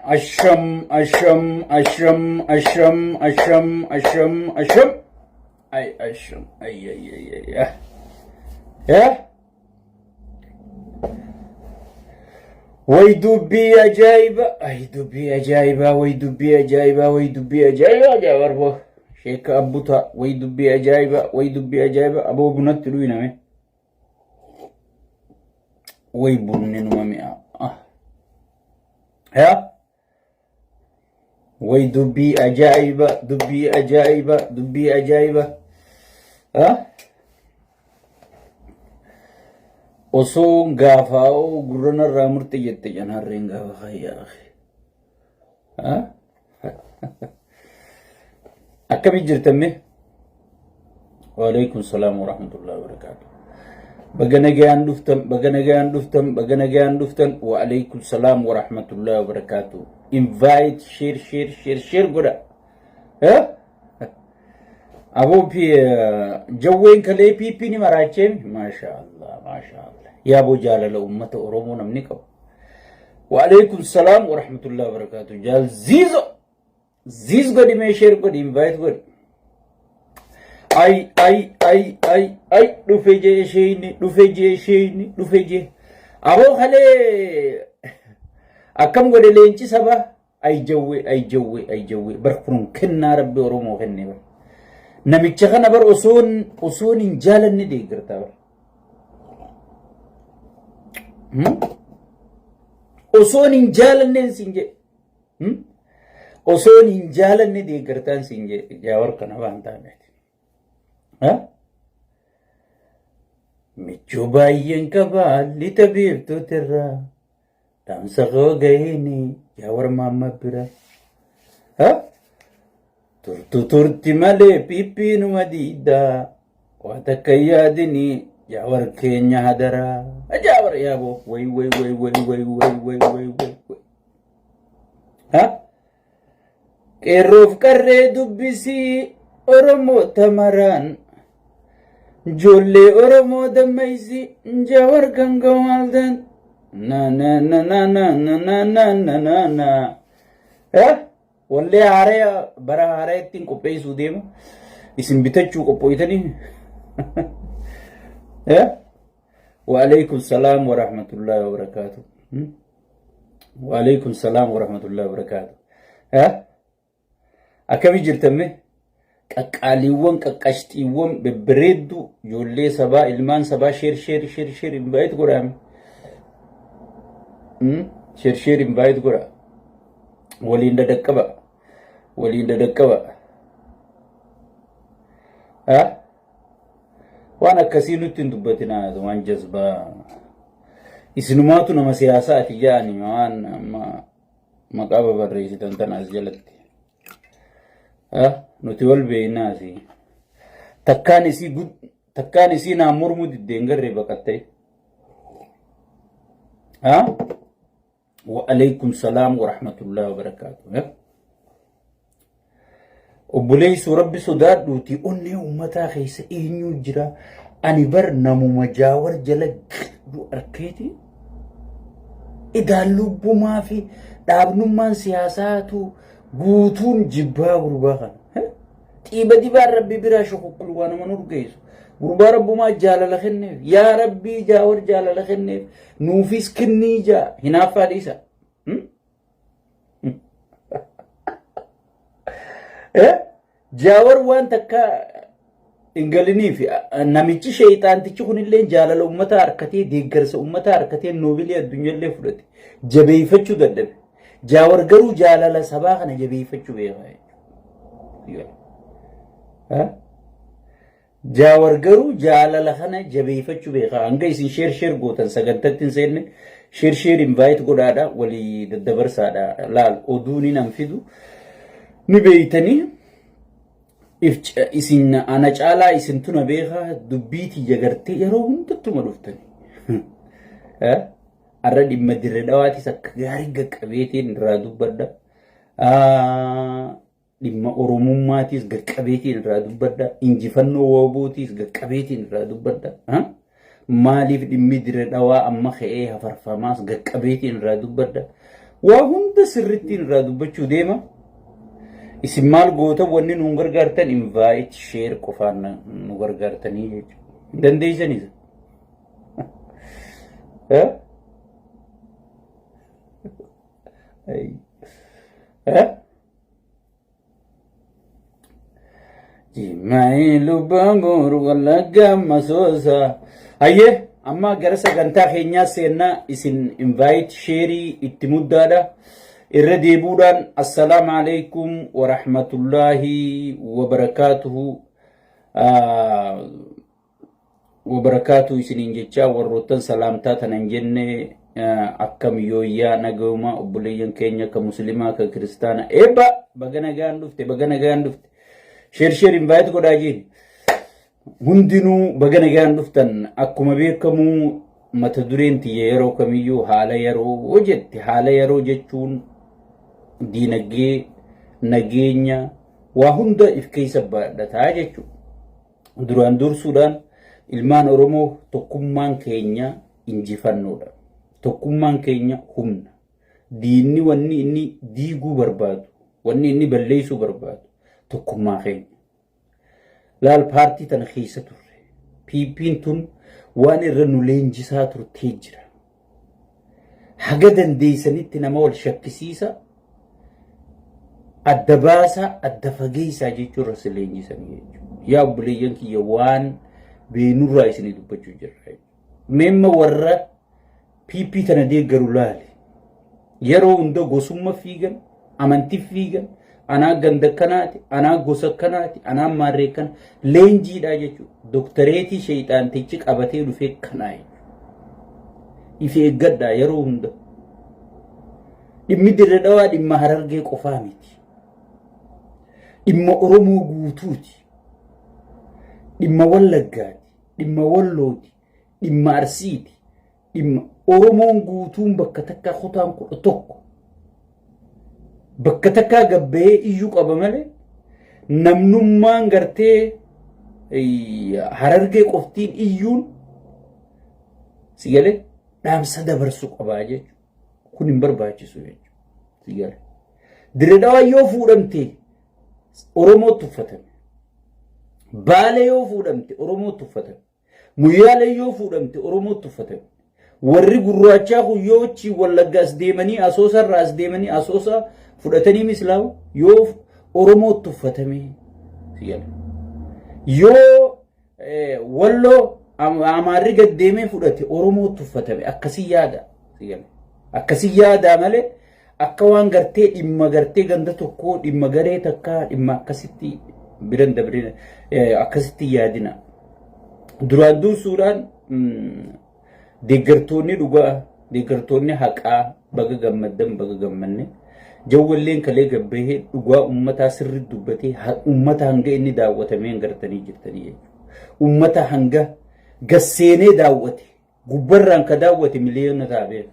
Asham, asham, asham, asham, asham, asham, asham. Ay, asham, ay, ay, ay, ay, ay. Eh? Way dubbii ajaa'iba, ay dubbii ajaa'iba, way dubbii ajaa'iba, way dubbii ajaa'iba, jaawar boo. Sheeka Abbutaa, way dubbii ajaa'iba, way dubbii ajaa'iba, aboo bunatti dhuiname. Way bunni numa mi'a. Ah. Yaa? Way dubbii ajaa'iba, dubbii ajaa'iba, dubbii ajaa'iba. Ah? Osoo gaafaa'oo gurra narraa murte jette jan harreen gaafa fayyaa. Ah? Akkamii jirtan mee? Waalaikum salaam wa rahmatullahi wa barakaatuh. Baga nagayaan dhuftan, baga nagayaan dhuftan, baga nagayaan dhuftan. Waalaikum salaam wa rahmatullahi wa barakaatuh. Invite, share, share, share, share godha. Eh? Aboo jawween kalee PP ni maraachee maasha Allah, maasha Allah. Yaaboo jaalala uummata Oromoo namni qabu. Waalaikum salaam wa rahmatullahi wa barakaatuh. Jaal Ziizo. Ziiz godhi mee share godhi invite godhi. Ay ay ay ay ay dhufe jee isheenni dhufe jee isheenni dhufe jee. Aboo kalee akkam godhe leenci saba ay jawwee ay jawwee ay jawwee bar kun kennaa rabbi Oromoo kenne bar. Namicha kana bar osoon osoon hin jaalanne deeggartaa bar. Osoon hin jaalanneen siin jedhe. Osoon hin jaalanne deeggartaan siin jedhe jaawar kana waan taaneeti. Michuu baay'een qabaa lixa biiftuutirraa dhaamsa koo gahiini jaawar maamma bira. Turtu turti malee piippiinuma diiddaa waa takka hin yaadini jaawar keenya hadaraa. Jaawar yaaboo way way way way way way way way way way. Ha? Qeerroof qarree dubbisii Oromoo tamaraan ijoollee Oromoo dammaysi jawar kan gawaaldan na na na na na na na na na na na. Eh? Wallee haaraya bara haaraya ittiin qopheessuu deema. Isin bitachuu qophooytanii. Eh? Waalaikum salaam wa rahmatullahi wa barakaatuh. Waalaikum salaam wa rahmatullahi wa barakaatuh. Eh? Akkamii jirtan mee? Qaqqaaliiwwan qaqqashxiiwwan bebbereedduu ijoollee sabaa ilmaan sabaa sheer sheer sheer sheer invite godhaame. Sheer sheer invite godha. Waliin dadaqqaba. Waliin dadaqqaba. Ha? Waan akkasii nutti hin dubbatinaa waan jazbaa. Isinumaatu nama siyaasaati jedhani waan amma maqaa babarreessitan tana as jalatti. Nuti wal beeknaasi. Takkaan isii takkaan isii naan mormuu diddeen garree baqattee. Wa alaikum salaam wa rahmatullahi wa barakaatuh. Obboleessoo rabbi sodaadhuuti onnee uummataa keessa eenyu jira? Ani bar namuma jaawar jala gadhu arkeeti. Idaan lubbumaa fi dhaabnummaan siyaasaatu guutuun jibbaa gurbaa kana. Xiiba dibaan rabbi biraa shukukkul waa nama nurgeessu. Gurbaa rabbumaa jaalala kenneef. Yaa rabbii jaawar jaalala kenneef. Nuufis kennii jaa hinaaffaa dhiisa. Jaawar waan takka hin galiniif namichi sheeyxaantichi kunillee jaalala uummataa harkatee deeggarsa uummataa harkatee noobilii addunyaallee fudhate jabeeffachuu dadhabe. Jaawar garuu jaalala sabaa kana jabeeffachuu beeka jechuudha. Jaawar garuu jaalala kana jabeeffachuu beeka. Hanga isin sheer sheer gootan sagantatti hin seenne sheer sheer invite godhaadha walii daddabarsaadha. Laal oduun hin anfidu ni beeytanii isin ana caalaa isin tuna beeka dubbii tiyya gartee yeroo hundattuma dhuftani. Har'a dhimma dirre dhawaatis akka gaarii qaqqabeetiin irraa dubbadha. Dhimma Oromummaatiis gaqqabeetiin irraa dubbadha. Injifannoo WBOtiis gaqqabeetiin irraa dubbadha. Maaliif dhimmi dire dhawaa amma ka'ee hafarfamaas gaqqabeetiin irraa dubbadha. Waa hunda sirrittiin irraa dubbachuu deema. Isin maal gootan wanni nuun gargaartan invite share qofaan nu gargaartanii jechuudha. Hin dandeessanis. Eh? Eh? Jimmaa Lubbaaboor Wallaggaa Masoosaa. Hayyee amma gara sagantaa keenyaa seennaa isin invite sheerii itti muddaadha. Irra deebuudhaan assalaamu alaikum warahmatullaahi wabarakaatuhu. Wabarakaatu isiniin jechaa warroottan salaamtaa tana hin jenne akkam yooyyaa nagayuma obboleeyyan keenya ka muslimaa ka kiristaana eebba baga nagaan dhufte baga nagaan dhufte sheer sheer invite godhaa jiin hundinuu baga nagaan dhuftan akkuma beekamu mata dureen tiyya yeroo kamiyyuu haala yeroo jette haala yeroo jechuun diinagdee nageenya waa hunda if keessa baadhataa jechuudha. Duraan dursuudhaan ilmaan Oromoo tokkummaan keenya injifannoodha. Tokkummaan keenya humna. Diinni wanni inni diiguu barbaadu, wanni inni balleessuu barbaadu tokkummaa keenya. Laal paartii tana keessa turre. PP'n tun waan irra nu leenjisaa turtee jira. Haga dandeessanitti nama wal shakkisiisa, adda baasaa, adda fageessaa jechuu irra si leenjisanii jechuudha. Yaa obboleeyyan kiyya waan beenurraa isinii dubbachuu jirra jechuudha. Meemma warra PP tana deeggaru laali. Yeroo hunda gosumma fiigan, amantii fiigan, anaa ganda kanaati, anaa gosa kanaati, anaa maarree kana leenjiidhaa jechuudha. Doktareetii sheexaantichi qabatee dhufee kanaa jechuudha. If eeggadhaa yeroo hunda. Dhimmi dirre dhawaa dhimma harargee qofaa miti. Dhimma Oromoo guutuuti. Dhimma Wallaggaati. Dhimma Wallooti. Dhimma Arsiiti. Dhimma Oromoon guutuun bakka takkaa kutaan 11 bakka takkaa gabbahee iyyuu qaba malee namnummaan gartee harargee qoftiin iyyuun si galee dhaamsa dabarsuu qabaa jechuudha. Kun hin barbaachisu jechuudha. Si galee. Dirre Dhawaa yoo fuudhamte Oromoo tuffatame. Baalee yoo fuudhamte Oromoo tuffatame. Muyyaalee yoo fuudhamte Oromoo tuffatame. Warri gurraachaa kun yoo achi Wallagga as deemanii Asoosa irraa as deemanii Asoosa fudhatanii mislaawu yoo Oromoo tuffatame. Yoo Walloo Amaarri gad deemee fudhate Oromoo tuffatame akkasii yaada. Akkasii yaadaa malee akka waan gartee dhimma gartee ganda tokkoo dhimma garee takkaa dhimma akkasitti biran dabrina akkasitti yaadina. Duraan dursuudhaan deeggartoonni dhugaa deeggartoonni haqaa baga gammaddan baga gammanne jawwalleen kalee gabbahee dhugaa ummataa sirri dubbatee ummata hanga inni daawwatamee gartanii jirtanii jechuudha. Ummata hanga gasseenee daawwate Gubbarraan ka daawwate miliyoona ta'a beeka.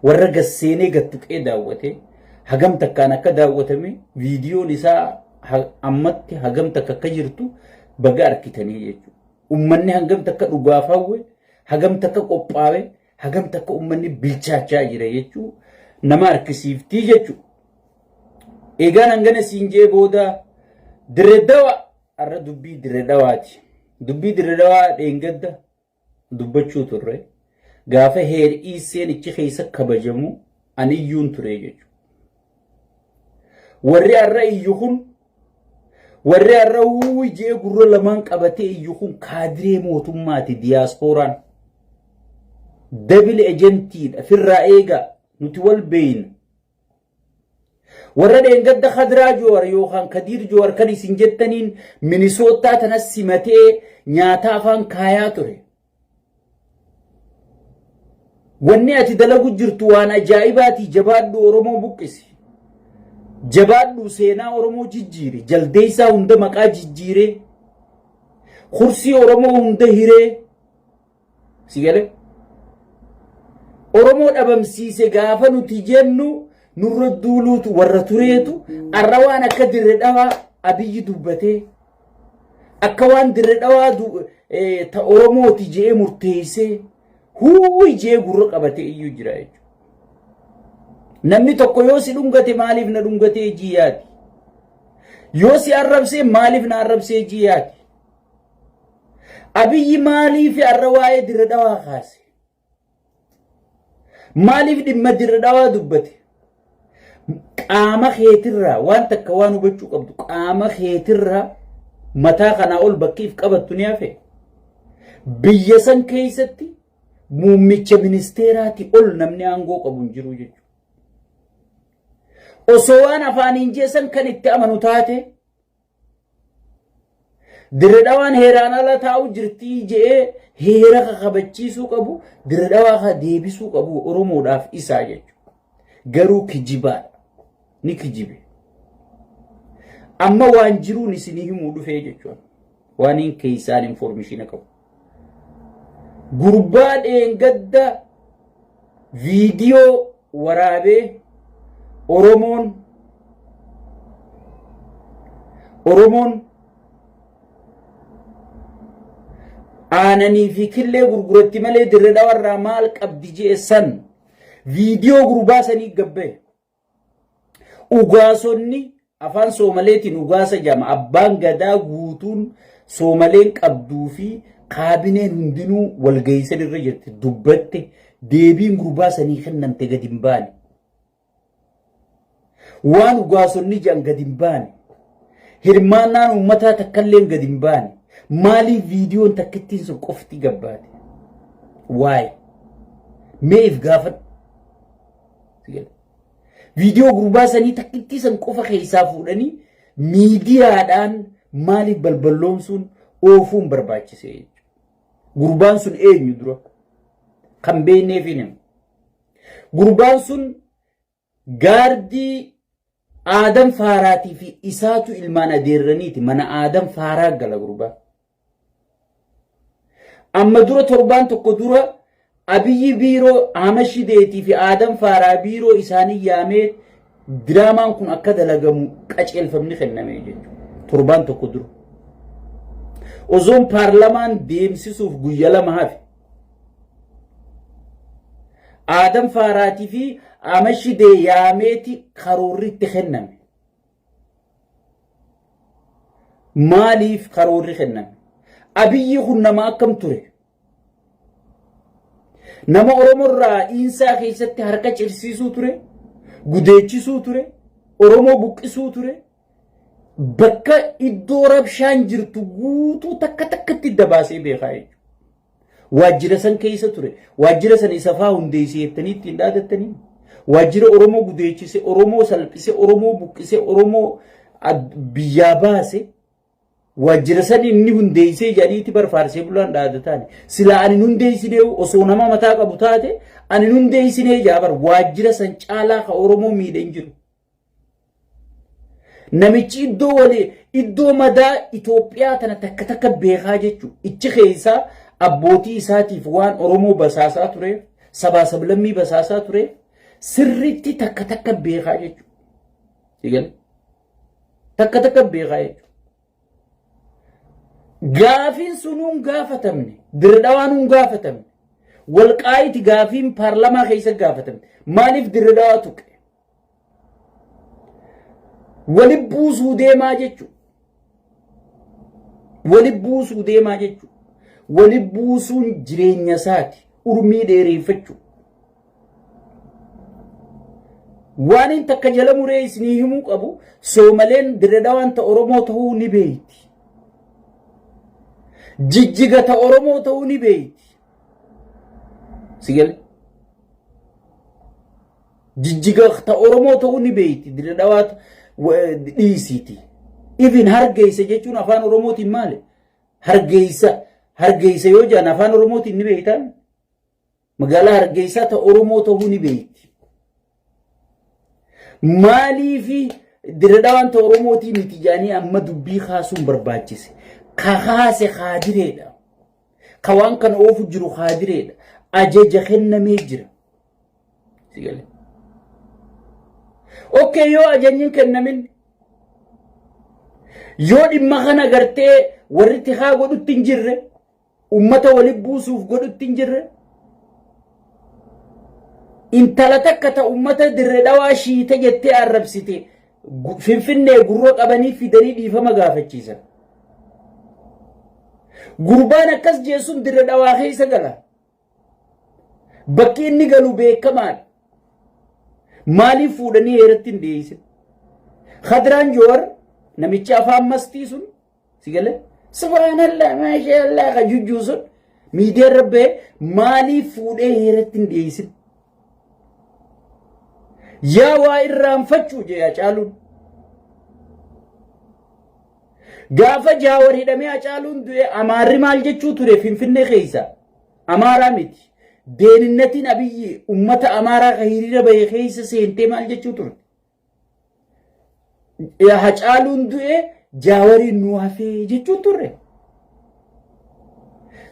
Warra gad seenee gad tuqee daawwate hagam takkaan akka daawwatame viidiyoon isaa ammatti hagam takka akka jirtu baga arkitanii jechuudha. Ummanni hangam takka dhugaaf hawwe, hagam takka qophaawe, hagam takka ummanni bilchaachaa jira jechuu nama arkisiiftii jechuudha. Eegaan hangana siin jee booda dirre dawa har'a dubbii dirre dawaati. Dubbii dirre dawaa dheengadda dubbachuu turre. Gaafa heer iisseen ichi keessa kabajamu ani iyyuun ture jechuudha. Warri har'a iyyu kun warri har'a wuuyi jee gurra lamaan qabatee iyyu kun kaadiree mootummaati diyaaspooraan. Dabili ejentiidha firraa eegaa nuti wal beeyna. Warra dheengadda Khadraa Joowar yookaan Kadiir Joowar kan isin jettaniin Minisoottaa tanas simatee nyaata afaan kaayaa ture. Wanni ati dalagu jirtu waan ajaa'ibaatii jabaadhu Oromoo buqqisi. Jabaadhu seenaa Oromoo jijjiiri. Jaldeessaa hunda maqaa jijjiiree. Kursii Oromoo hunda hiree. Si galee? Oromoo dhabamsiise gaafa nuti jennu nurra duuluutu warra tureetu arra waan akka dirre dhawaa abiyyi dubbatee akka waan dirre dhawaa ta Oromooti je'ee murteessee huuyi je'ee gurra qabatee iyyuu jira jechuudha. Namni tokko yoo si dhungate maaliif na dhungatee jiyaati. Yoo si arrabsee maaliif na arrabsee jiyaati. Abiyyi maaliif har'a waa'ee dirra dhawaa kaase? Maaliif dhimma dirra dhawaa dubbate? Qaama keetirraa waan takka waan hubachuu qabdu qaama keetirraa mataa kanaa ol bakki if qabattu ni hafe. Biyya san keessatti muummicha ministeeraati ol namni aangoo qabu hin jiru jechuudha. Osoo waan afaaniin jeessan kan itti amanu taate Dirre dhawaan heeraan ala taa'u jirtii je'ee heera ka kabachiisuu qabu dirre dhawaa ka deebisuu qabu Oromoodhaaf isaa jechuudha. Garuu kijibaadha. Ni kijibe. Amma waan jiruun isinii himuu dhufee jechuudha. Waan hin keessaan informishiina qabu. Gurbaa dheengadda viidiyoo waraabee Oromoon Oromoon aananii fi killee gurguratti malee dirre dhawarraa maal qabdi je'e san viidiyoo gurbaa sanii gabbee. Ugaasonni afaan Soomaleetiin ugaasa jedhama. Abbaan gadaa guutuun Soomaleen qabduu fi kaabineen hundinuu walga'iisan irra jirti. Dubbatte deebiin gurbaa sanii kennamte gadi hin baane. Waan ugaasonni jedhan gadi hin baane. Hirmaannaan uummataa takkalleen gadi hin baane. Maaliif viidiyoon takkittiin sun qofti gabbaate? Waa'ee. Mee if gaafadhu. Viidiyoo gurbaa sanii takkittii san qofa keessaa fuudhanii miidiyaadhaan maaliif balballoomsuun oofuun barbaachise jechuudha. Gurbaan sun eenyu dura? Kan beekneef hin himu. Gurbaan sun gaardii Aadam Faaraatii fi isaatu ilmaan adeerraniiti mana Aadam Faaraa gala gurbaan. Amma dura torbaan tokko dura Abiyyi biiroo Ahmad Shideetii fi Aadam Faaraa biiroo isaanii yaamee diraamaan kun akka dalagamu qaceelfamni kenname jechuudha. Torbaan tokko dura. Osoon paarlamaan deemsisuuf guyya lama hafe. Aadam Faaraatii fi Ahmad Shidee yaameeti karoorri itti kenname. Maaliif karoorri kenname? Abiyyi kun nama akkam ture? Nama Oromoo irraa iinsaa keessatti harka cirsiisuu ture, gudeechisuu ture, Oromoo buqqisuu ture, bakka iddoo rabshaan jirtu guutuu takka takkatti dabaasee beekaa jechuudha. Waajjira san keessa ture. Waajjira san isa faa hundeesse jettanii ittiin dhaadattanii. Waajjira Oromoo gudeechise, Oromoo salphise, Oromoo buqqise, Oromoo biyyaa baase. Waajjira san inni hundeessee jedhaniiti barfaarsee bulaan dhaadataani. Silaa ani hundeessinee osoo nama mataa qabu taate ani hundeessinee jaa bar waajjira san caalaa ka Oromoo miidhe hin jiru. Namichi iddoo walii iddoo madaa Itoophiyaa tana takka takka beekaa jechuudha. Ichi keessaa abbootii isaatiif waan Oromoo basaasaa ture, sabaa sablammii basaasaa ture, sirriitti takka takka beekaa jechuudha. Eegale? Takka takka beekaa jechuudha. Gaafiin sunuun gaafatamne, dirredhawaan hun gaafatamne, walqaayiti gaafiin paarlamaa keessa gaafatamte. Maaliif dirredhawaa tuqe? Wali buusuu deemaa jechuudha. Wali buusuu deemaa jechuudha. Wali buusuun jireenya isaati. Urmii dheereeffachuu. Waan hin takka jala muree isinii himuu qabu Soomaleen dirre dhawaan ta Oromoo ta'uu ni beeyti. Jijjiga ta Oromoo ta'uu ni beeyti. Si gale? Jijjiga ta Oromoo ta'uu ni beeyti. Dirre dhawaa dhiisiiti. Even hargeysa jechuun afaan Oromootiin maali? Hargeysa hargeysa yoo jedhan afaan Oromootiin ni beektaa? Magaalaa Hargeysaa ta Oromoo ta'uu ni beekti. Maaliifi dirre dhawaan ta Oromootii miti jedhanii amma dubbii kaasuun barbaachise. Ka kaase kaadireedha. Ka waan kana oofu jiru kaadireedha. Ajaja kennamee jira. Si galee. Okkee yoo ajajni hin kennamin yoo dhimma kana gartee warri tikaa godhutti hin jirre ummata wali buusuuf godhutti hin jirre Intala takka ta ummata Dirre Dhawaa shiite jettee arrabsite Finfinnee gurra qabanii fidanii dhiifama gaafachiisan. Gurbaan akkas jee sun Dirre Dhawaa keessa gala. Bakki inni galu beekamaadha. Maaliif fuudhanii heeratti hin dhiyeessin? Kadiraan Joowar namichi afaan mastii sun si galee subhaanallah maashaallah ka jujjuu sun miidiyaa irra bahee maaliif fuudhee heeratti hin dhiyeessin? Yaa waa irraanfachuu jee Hacaaluun. Gaafa Jaawar hidhamee Hacaaluun du'e Amaarri maal jechuu ture Finfinnee keessa? Amaaraa miti. Deeninnatiin Abiyyi ummata Amaaraa ka hiriira bahe keessa seentee maal jechuu turte? Hacaaluun du'e Jaawariin nu hafee jechuun turre.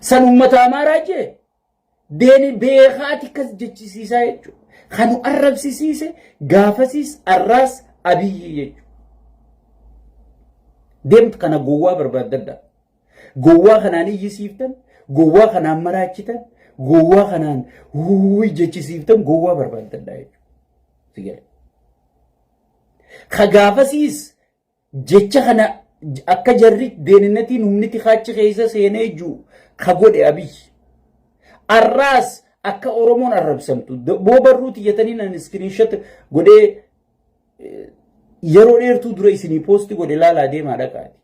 San ummata Amaaraa jee deeni beekaati kas jechisiisaa jechuudha. Kan nu arrabsisiise gaafasiis arraas Abiyyi jechuudha. Deemtu kana gowwaa barbaaddadha. Gowwaa kanaan iyyisiiftan, gowwaa kanaan maraachitan, gowwaa kanaan huuyi jechisiiftan gowwaa barbaaddadha jechuudha. Si gala. Ka gaafasiis jecha kana akka jarri deeninnatiin humniti kaachi keessa seenee jiru ka godhe Abiyyi. Arraas akka Oromoon arrabsamtu boo barruu tiyyatanii nan iskiriinshot godhee yeroo dheertuu dura isinii poosti godhe laalaa deemaa dhaqaati.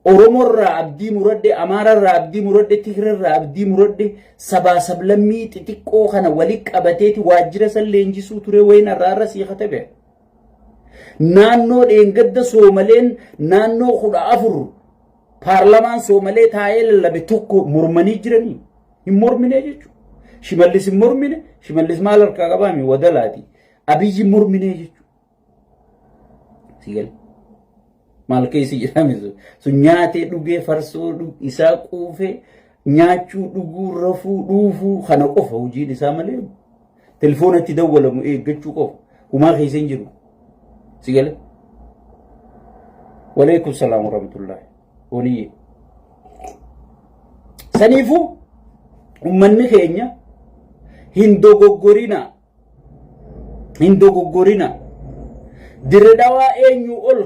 Oromoorraa abdii muradhe, Amaararraa abdii muradhe, Tigrarraa abdii muradhe, sabaa sablammii xixiqqoo kana wali qabateeti waajjira san leenjisuu ture wayin har'a har'a sii katabe. Naannoo dheengadda Soomaleen naannoo 14 paarlamaan Soomalee taa'ee lallabe tokko mormanii jiranii hin mormine jechuudha. Shimallis hin mormine, Shimallis maal harkaa qabaami wadalaati. Abiyyi hin mormine jechuudha. Si gale. Maal keessa jedhame sun. Sun nyaatee dhugee farsoo isaa quufee nyaachuu dhuguu rafuu dhuufuu kana qofa hojiin isaa malee telefoonatti dawwalamu eeggachuu qofa humaa keessa hin jiru. Si gale. Waleekum salaam warahmatullahi. Waliyyee. Saniifuu ummanni keenya hin dogoggorina. Hin dogoggorina. Dirre Dhawaa eenyu ol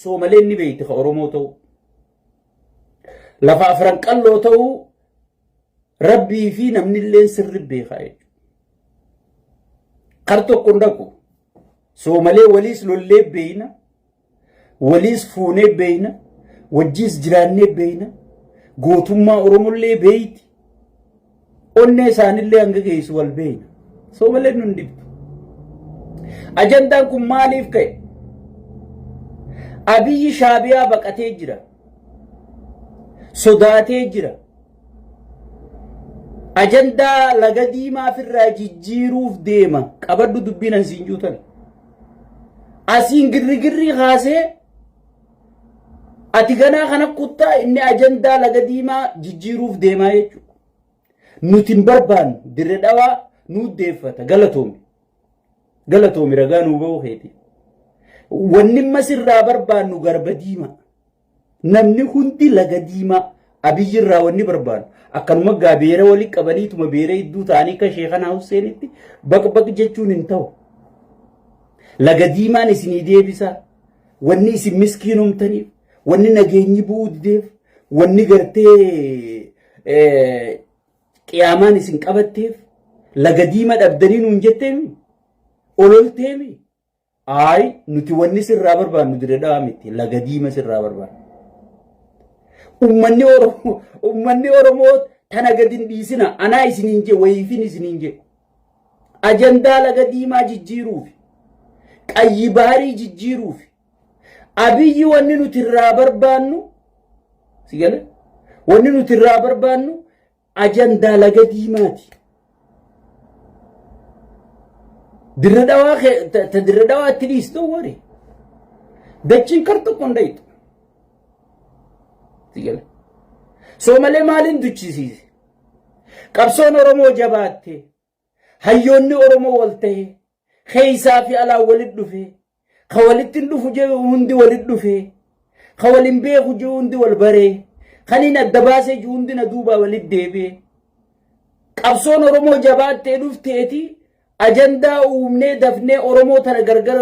Soomaleen ni beekti ka Oromoo ta'uu. Lafa afran qalloo ta'uu rabbii fi namni illee sirri beekaa jechuudha. Kar tokko hin dhaqu. Soomalee waliis lollee beeyna. Waliis fuunee beeyna. Wajjiis jiraannee beeyna. Gootummaa Oromollee beeyti. Onnee isaanillee hanga geessu wal beeyna. Soomaleen nun dhibdu. Ajandaan kun maaliif ka'e? Abiyyi Shaabiyaa baqatee jira. Sodaatee jira. Ajandaa laga diimaa firraa jijjiiruuf deema. Qabadhu dubbiin ansiin juutan. Asiin girrigirrii kaasee ati ganaa kana kuttaa inni ajandaa laga diimaa jijjiiruuf deemaa jechuudha. Nuti hin barbaannu dirre dhawaa nuu deeffata galatoomi. Galatoomi ragaa nuu ba'uu keeti. Wanni amma sirraa barbaannu garba diimaa. Namni hundi laga diimaa Abiyyi irraa wanni barbaannu akkanuma gaa beera wali qabaniituma beera hedduu ta'anii akka sheekanaa Husseenitti baq baq jechuun hin ta'u. Laga diimaan isinii deebisaa. Wanni isin miskiinomtaniif, wanni nageenyi bu'uu dideef, wanni gartee qiyaamaan isin qabatteef laga diima dhabdanii nuun jetteemi ololteemi. Ayi nuti wanni sirraa barbaannu dire dhawaa miti laga diima sirraa barbaanna. Ummanni Oromoo ummanni Oromoo tana gadi hin dhiisina anaa isiniin jee wayiifin isiniin jee. Ajandaa laga diimaa jijjiiruuf qayyi baarii jijjiiruuf Abiyyi wanni nuti irraa barbaannu si gale wanni nuti irraa barbaannu ajandaa laga diimaati. Dirre dhawaa ta dirre dhawaatti dhiistu wari. Dachiin kar tokko hin dhayitu. Si gale. Soomalee maaliin duchisiise? Qabsoon Oromoo jabaatte. Hayyoonni Oromoo wal ta'e. Keessaa fi alaa walitti dhufe. Ka walitti hin dhufu jedhu hundi walitti dhufe. Ka wal hin beeku jedhu hundi wal baree. Kan hin adda baasee jiru hundi na duubaa walitti deebi'e. Qabsoon Oromoo jabaattee dhufteeti ajandaa uumnee dafnee Oromoo tana gargar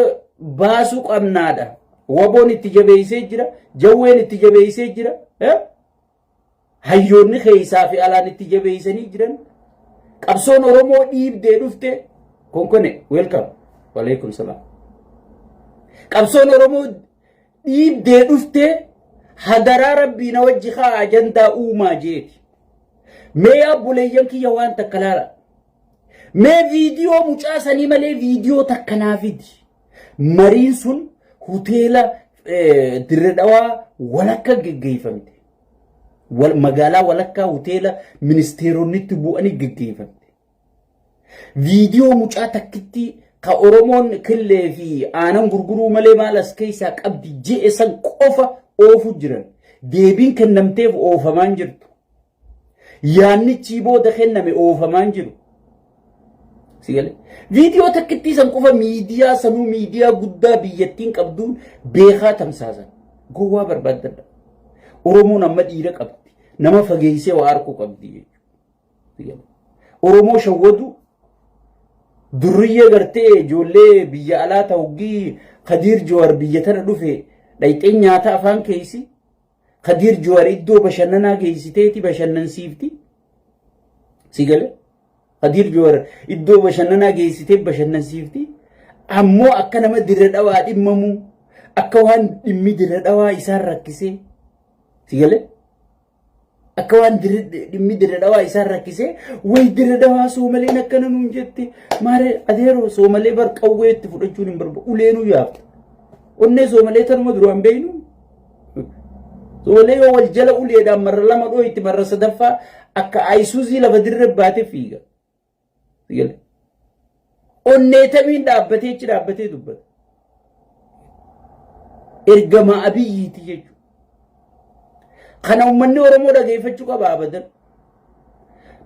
baasuu qabnaadha. Waboon itti jabeessee jira, jawween itti jabeessee jira. Hayyoonni keessaa fi alaan itti jabeessanii jiran. Qabsoon Oromoo dhiibdee dhufte konkone welcome. Waalaikum salaam. Qabsoon Oromoo dhiibdee dhufte hadaraa rabbii na wajji kaa ajandaa uumaa jeeti. Mee obboleeyyan kiyya waan takka laala. Mee viidiyoo mucaa sanii malee viidiyoo takka naa fidi. Mariin sun hoteela Dirre Dhawaa walakka geggeeffamte. Magaalaa walakkaa hoteela ministeeronnitti bu'anii geggeeffamte. Viidiyoo mucaa takkitti ka Oromoon killee fi aanan gurguruu malee maal as keessaa qabdi je'e san qofa oofu jiran. Deebiin kennamteef oofamaan jirtu. Yaannichii booda kenname oofamaan jiru. Si galee? Viidiyoo takkittii san qofa miidiyaa sanuu miidiyaa guddaa biyyattiin qabduun beekaa tamsaasan. Gowwaa barbaaddadha. Oromoon amma dhiira qabdi. Nama fageessee waa arkuu qabdi jechuudha. Oromoo shawwadu durriyyee gartee ijoollee biyya alaa ta'uggii Kadiir Jawaar biyya tana dhufe dhayxee nyaata afaan keessi. Kadiir Jawaar iddoo bashannanaa geessiteeti bashannansiifti. Si galee? Kadiir Jawaar iddoo bashannanaa geessitee bashannansiifti. Ammoo akka nama dirra dhawaa dhimmamu akka waan dhimmi dirra dhawaa isaan rakkisee. Si galee? Akka waan dhimmi dirra dhawaa isaan rakkisee wayi dirra dhawaa soomaleen akkana nuun jette maaree adeeroo soomalee bar qawwee itti fudhachuun hin barbaadu uleenuu yaafta. Onnee soomalee tanuma duraan beeynu. Soomalee yoo wal jala uleedhaan marra lama dhooyti marra sadaffaa akka ayisuuzii lafa dirre baatee fiiga. Onnee tamiin dhaabbatee achi dhaabbatee dubbata. Ergama Abiyyiiti jechuudha. Kana uummanni Oromoo dhageeffachuu qaba abadan.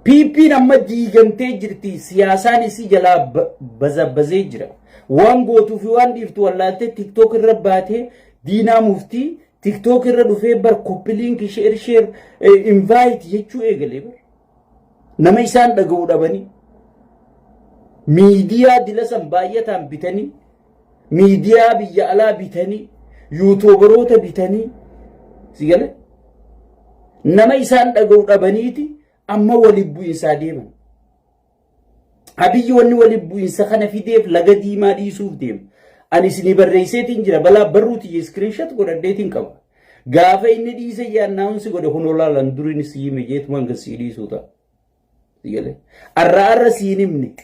PP'n amma diigamtee jirti. Siyaasaan isii jalaa bazabbazee jira. Waan gootuu fi waan dhiiftu wallaaltee TikTok irra baatee diinaa muftii TikTok irra dhufee bar copy link share share invite jechuu eegalee bar. Nama isaan dhaga'uu dhabanii miidiyaa dila san baay'ataan bitanii miidiyaa biyya alaa bitanii yuutuubaroota bitanii si galee nama isaan dhaga'u dhabaniiti amma waliin bu'insaa deeman. Abiyyi wanni waliin bu'insa kana fideef laga diimaa dhiisuuf deema. Ani isinii barreesseetiin jira balaa barruu tiyya screenshot godhadheetiin qaba. Gaafa inni dhiise yaannaa'umsi godhe kun olaalan duriin si hime jeetumaan kan sii dhiisuu ta'a. Si galee. Arra arra siin himne.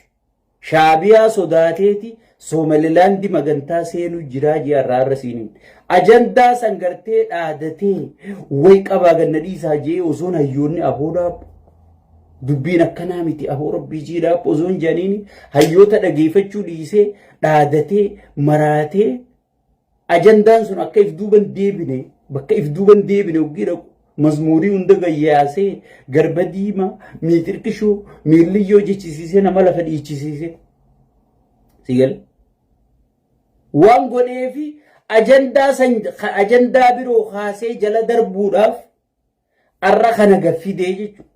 Shaabiyaa sodaateeti Soomalilaandi magantaa seenuu jiraa jee arra arra siin himne. Ajandaa san gartee dhaadatee way qabaa ganna dhiisaa jee osoon hayyoonni aboodhaa dubbiin akkanaa miti aboo rabbii jiidhaa osoon jedhaniini hayyoota dhageeffachuu dhiisee dhaadatee maraatee ajandaan sun akka if duuban deebine bakka if duuban deebine hoggii dhaqu mazmuurii hunda gayyaasee garba diimaa miixirqishoo miilliyyoo jechisiisee nama lafa dhiichisiisee si gale waan godheefi ajandaa san ajandaa biroo kaasee jala darbuudhaaf arra kana gaffidee jechuudha.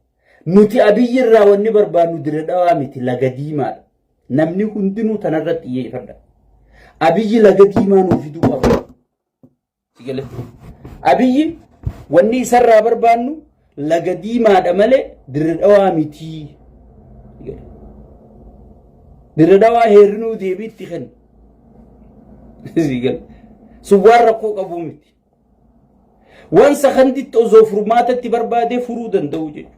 Nuti Abiyyi irraa wanni barbaannu Dirre Dhawaa miti laga diimaadha. Namni hundinuu tanarratti xiyyeeffadha. Abiyyi laga diimaa nuu fiduu qaba. Abiyyi wanni isarraa barbaannu laga diimaadha malee Dirre Dhawaa miti. Dirre Dhawaa heerrinuu deebii itti kenna. Sun waan rakkoo qabuu miti. Waan sakanditti osoo furmaatatti barbaadee furuu danda'u jechuudha.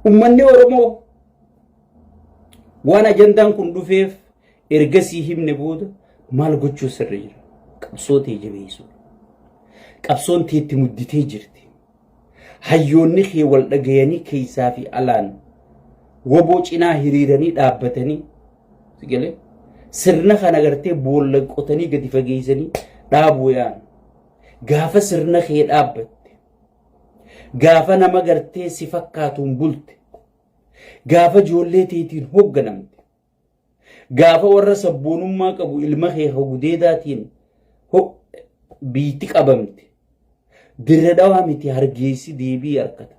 Uummanni Oromoo waan ajandaan kun dhufeef ergasii himne booda maal gochuu sirri jira? Qabsoo tee jabeessuu. Qabsoon teetti mudditee jirti. Hayyoonni kee wal dhagayanii keessaa fi alaan waboo cinaa hiriiranii dhaabbatanii si galee sirna kana gartee boolla qotanii gadi fageessanii dhaabuu yaa'an. Gaafa sirna kee dhaabbatte gaafa nama gartee si fakkaatuun bulte gaafa ijoollee teetiin hoogganamte Gaafa warra sabboonummaa qabu ilma kee gudeedaatiin biitti qabamte. Dirre Dhawaa miti Hargeysi deebii harkata.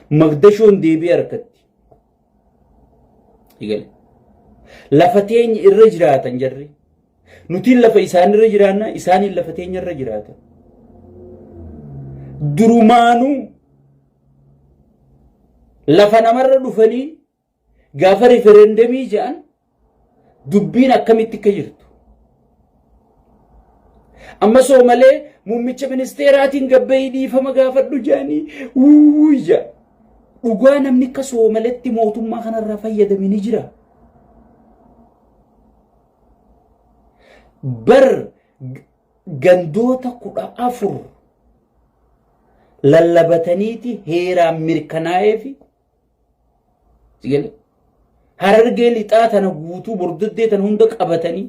Magdashoon deebii harkatti. Eegale. Lafa teenya irra jiraatan jarri. Nutiin lafa isaanirra jiraanna isaaniin lafa teenya irra jiraatan. Durumaanuu lafa namarra dhufanii gaafa rifereendamii jedhan dubbiin akkamitti akka jirtu. Amma soomalee muummicha ministeeraatiin gabbayii dhiifama gaafadhu jedhanii wuuwuu jedha. Dhugaa namni akka soomaletti mootummaa kanarraa fayyadame ni jira. Bar gandoota 14 lallabataniiti heeraan mirkanaa'eefi Harargee lixaa tana guutuu bordoddee tana hunda qabatanii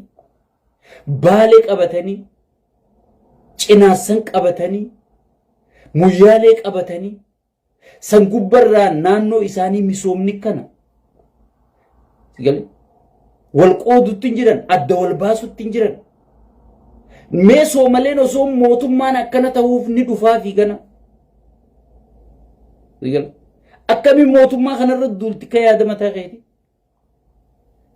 Baalee qabatanii Cinaassan qabatanii Muyyaalee qabatanii san gubbarraa naannoo isaanii misoomni kana wal qoodutti hin jiran adda wal baasutti hin jiran. Mee soomaleen osoo mootummaan akkana ta'uuf ni dhufaa fi gana. Akkamiin mootummaa kanarra duulti ka yaada mataa keetii?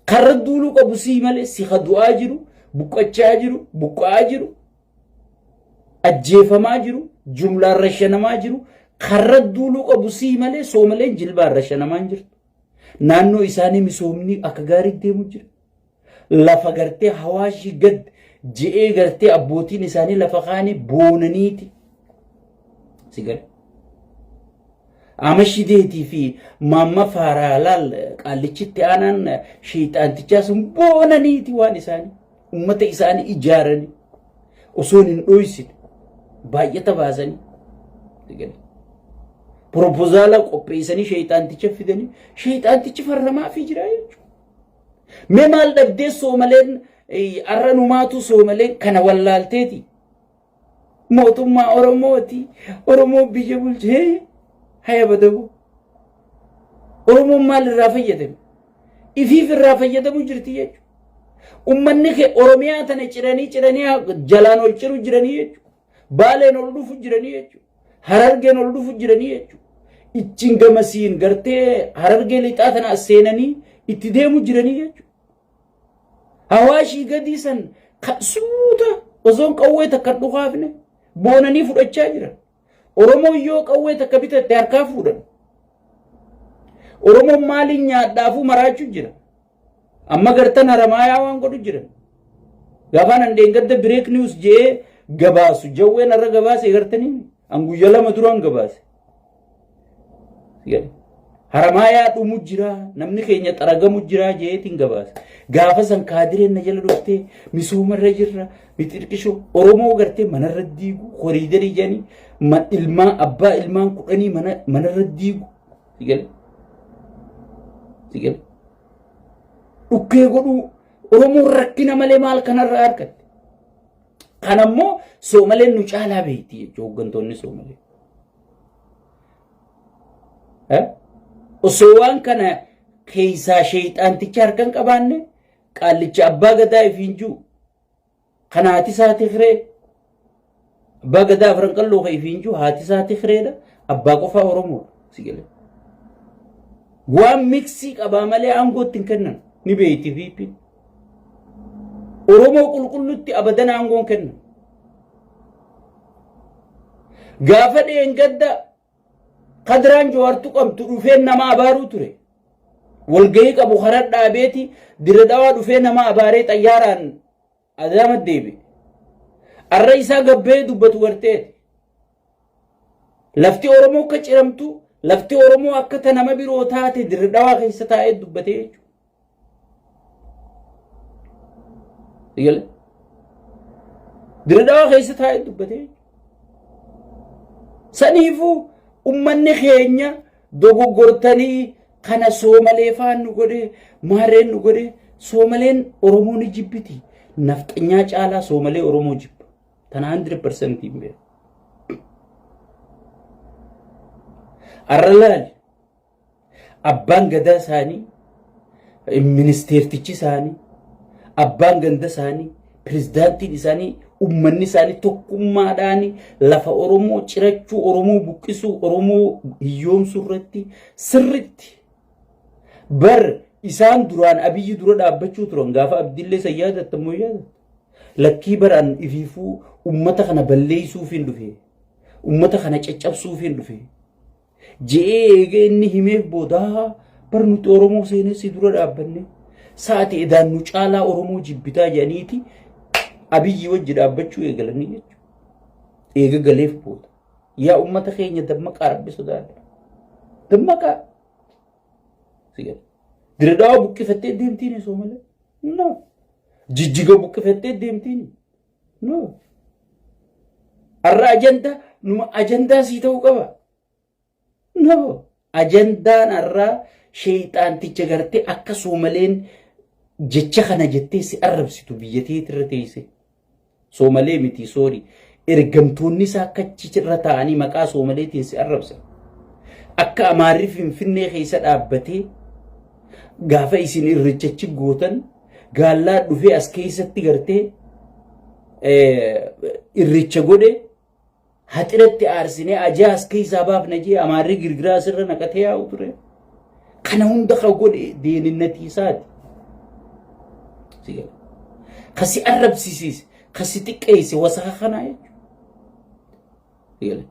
Karra duuluu qabu sii malee si ka du'aa jiru, buqqachaa jiru, buqqa'aa jiru, ajjeefamaa jiru, jumlaan rashanamaa jiru, karra duuluu qabu sii malee soomaleen jilbaan rashanamaa hin jirtu. Naannoo isaanii misoomni akka gaarii deemu jira. Lafa gartee hawaashii gad je'ee gartee abbootiin isaanii lafa kaanii boonaniiti. Si gala. Amashideetii fi maamma faaraalaal qaallichitti aanaan sheexaantichaa sun boonaniiti waan isaanii ummata isaanii ijaaranii osoo hin dhoysine baay'ata baasanii. Si gala. Propozaala qopheessanii sheexaanticha fidanii sheexaantichi farramaafii jira jechuudha. Mee maal dhabdee soomaleen arra numaatu soomaleen kana wallaalteeti. Mootummaa Oromooti. Oromoo biyya bulchee haya badabu. Oromoon maal irraa fayyadame? Ifiif irraa fayyadamu jirti jechuudha. Uummanni kee Oromiyaa tana ciranii ciranii jalaan ol ciru jiranii jechuudha. Baaleen ol dhufu jiranii jechuudha. Harargeen ol dhufu jiranii jechuudha. Ittiin gamasiin gartee harargee lixaa tana as seenanii itti deemu jiranii jechuudha. Hawaashii gadii san suuta osoon qawwee takka hin dhukaafne boonanii fudhachaa jiran. Oromoon yoo qawwee takka bitatte harkaa fuudhan. Oromoon maaliin nyaadhaafuu maraachuu jira. Amma gartan haramaayaa waan godhu jiran. Gaafaan an dheengadda break news je'ee gabaasu jawween har'a gabaase gartanii an guyya lama duraan gabaase. Haramaayaa dhumu jira namni keenya xaragamu jira jeetiin gabaase. Gaafa san kaadireen na jala dhuftee misoomarra jirra mixirqishoo Oromoo gartee manarra diigu koriidarii jedhanii ilmaa abbaa ilmaan kudhanii manarra diigu. Sigale. Dhukkee godhuu Oromoon rakkina malee maal kanarraa argatte. Kanammoo Soomaleen nu caalaa beekti jechuudha hooggantoonni Soomalee. Osoo waan kana keessaa sheexaanticha harka hin qabaanne qaallicha abbaa gadaa ifiin jiru kan haati isaa Tigree abbaa gadaa afran qalloo kan ifiin jiru haati isaa Tigreedha abbaa qofaa Oromoodha si galee. Waan miksii qabaa malee aangoo itti hin kennan ni beeyti VP. Oromoo qulqullutti abadan aangoo hin kennan. Gaafa dheengadda Kadiraan Jawaartu qabdu dhufee nama abaaruu ture. Walgahii qabu karaa dhaabeeti dirra dhawaa dhufee nama abaaree xayyaaraan Adaama deebi'e. Arra isaa gabbee dubbatu garteeti. Lafti Oromoo akka ciramtu, lafti Oromoo akka ta nama biroo taate dirra dhawaa keessa taa'ee dubbatee jechuudha. Dirra dhawaa keessa taa'ee dubbatee jechuudha. Saniifuu ummanni keenya dogoggortanii kana soomalee faan nu godhe maarreen nu godhe soomaleen Oromoo ni jibbiti. Nafxanyaa caalaa soomalee Oromoo jibba. Tana 100% hin beeku. Arra laali abbaan gadaa isaanii ministeertichi isaanii abbaan ganda isaanii pirezidaantiin isaanii Ummanni isaanii tokkummaadhaan lafa Oromoo cirachuu, Oromoo buqqisuu, Oromoo hiyyoomsuu irratti sirritti bar isaan duraan Abiyyi dura dhaabbachuu turan gaafa Abdiillee san yaadatta immoo yaadatta. Lakkii baraan ifiifuu ummata kana balleessuufiin dhufe. Ummata kana caccabsuufiin dhufe. Je'ee eega inni himeef booda bar nuti Oromoo seenessi dura dhaabbanne sa'ati edaan nu caalaa Oromoo jibbitaa jedhaniiti Abiyyi wajji dhaabbachuu eegalanii jechuudha. Eega galeef booda. Yaa ummata keenya dammaqaa rabbi sodaadha. Dammaqaa. Diredhawa buqqifattee deemtiin osoo malee. No. Jijjiga buqqifattee deemtiin. No. Har'a ajandaa numa ajandaa sii ta'uu qaba. No. Ajandaan har'a sheeyxaanticha gartee akka soomaleen jecha kana jettee si arrabsitu biyya teetirra teesse. Soomalee miti soori. Ergamtoonni isaa akka achirra taa'anii maqaa soomaleetiin si arrabsan. Akka Amaarri Finfinnee keessa dhaabbatee gaafa isin irrichachi gootan gaallaa dhufee as keessatti gartee irricha godhe haxiratti aarsinee ajaa as keessaa baafna jee Amaarri girgiraa asirra naqatee yaa'u ture. Kana hunda ka godhe deeninnatii isaati. Ka si arrabsisiise, ka si xiqqeesse wasaka kanaa jechuudha.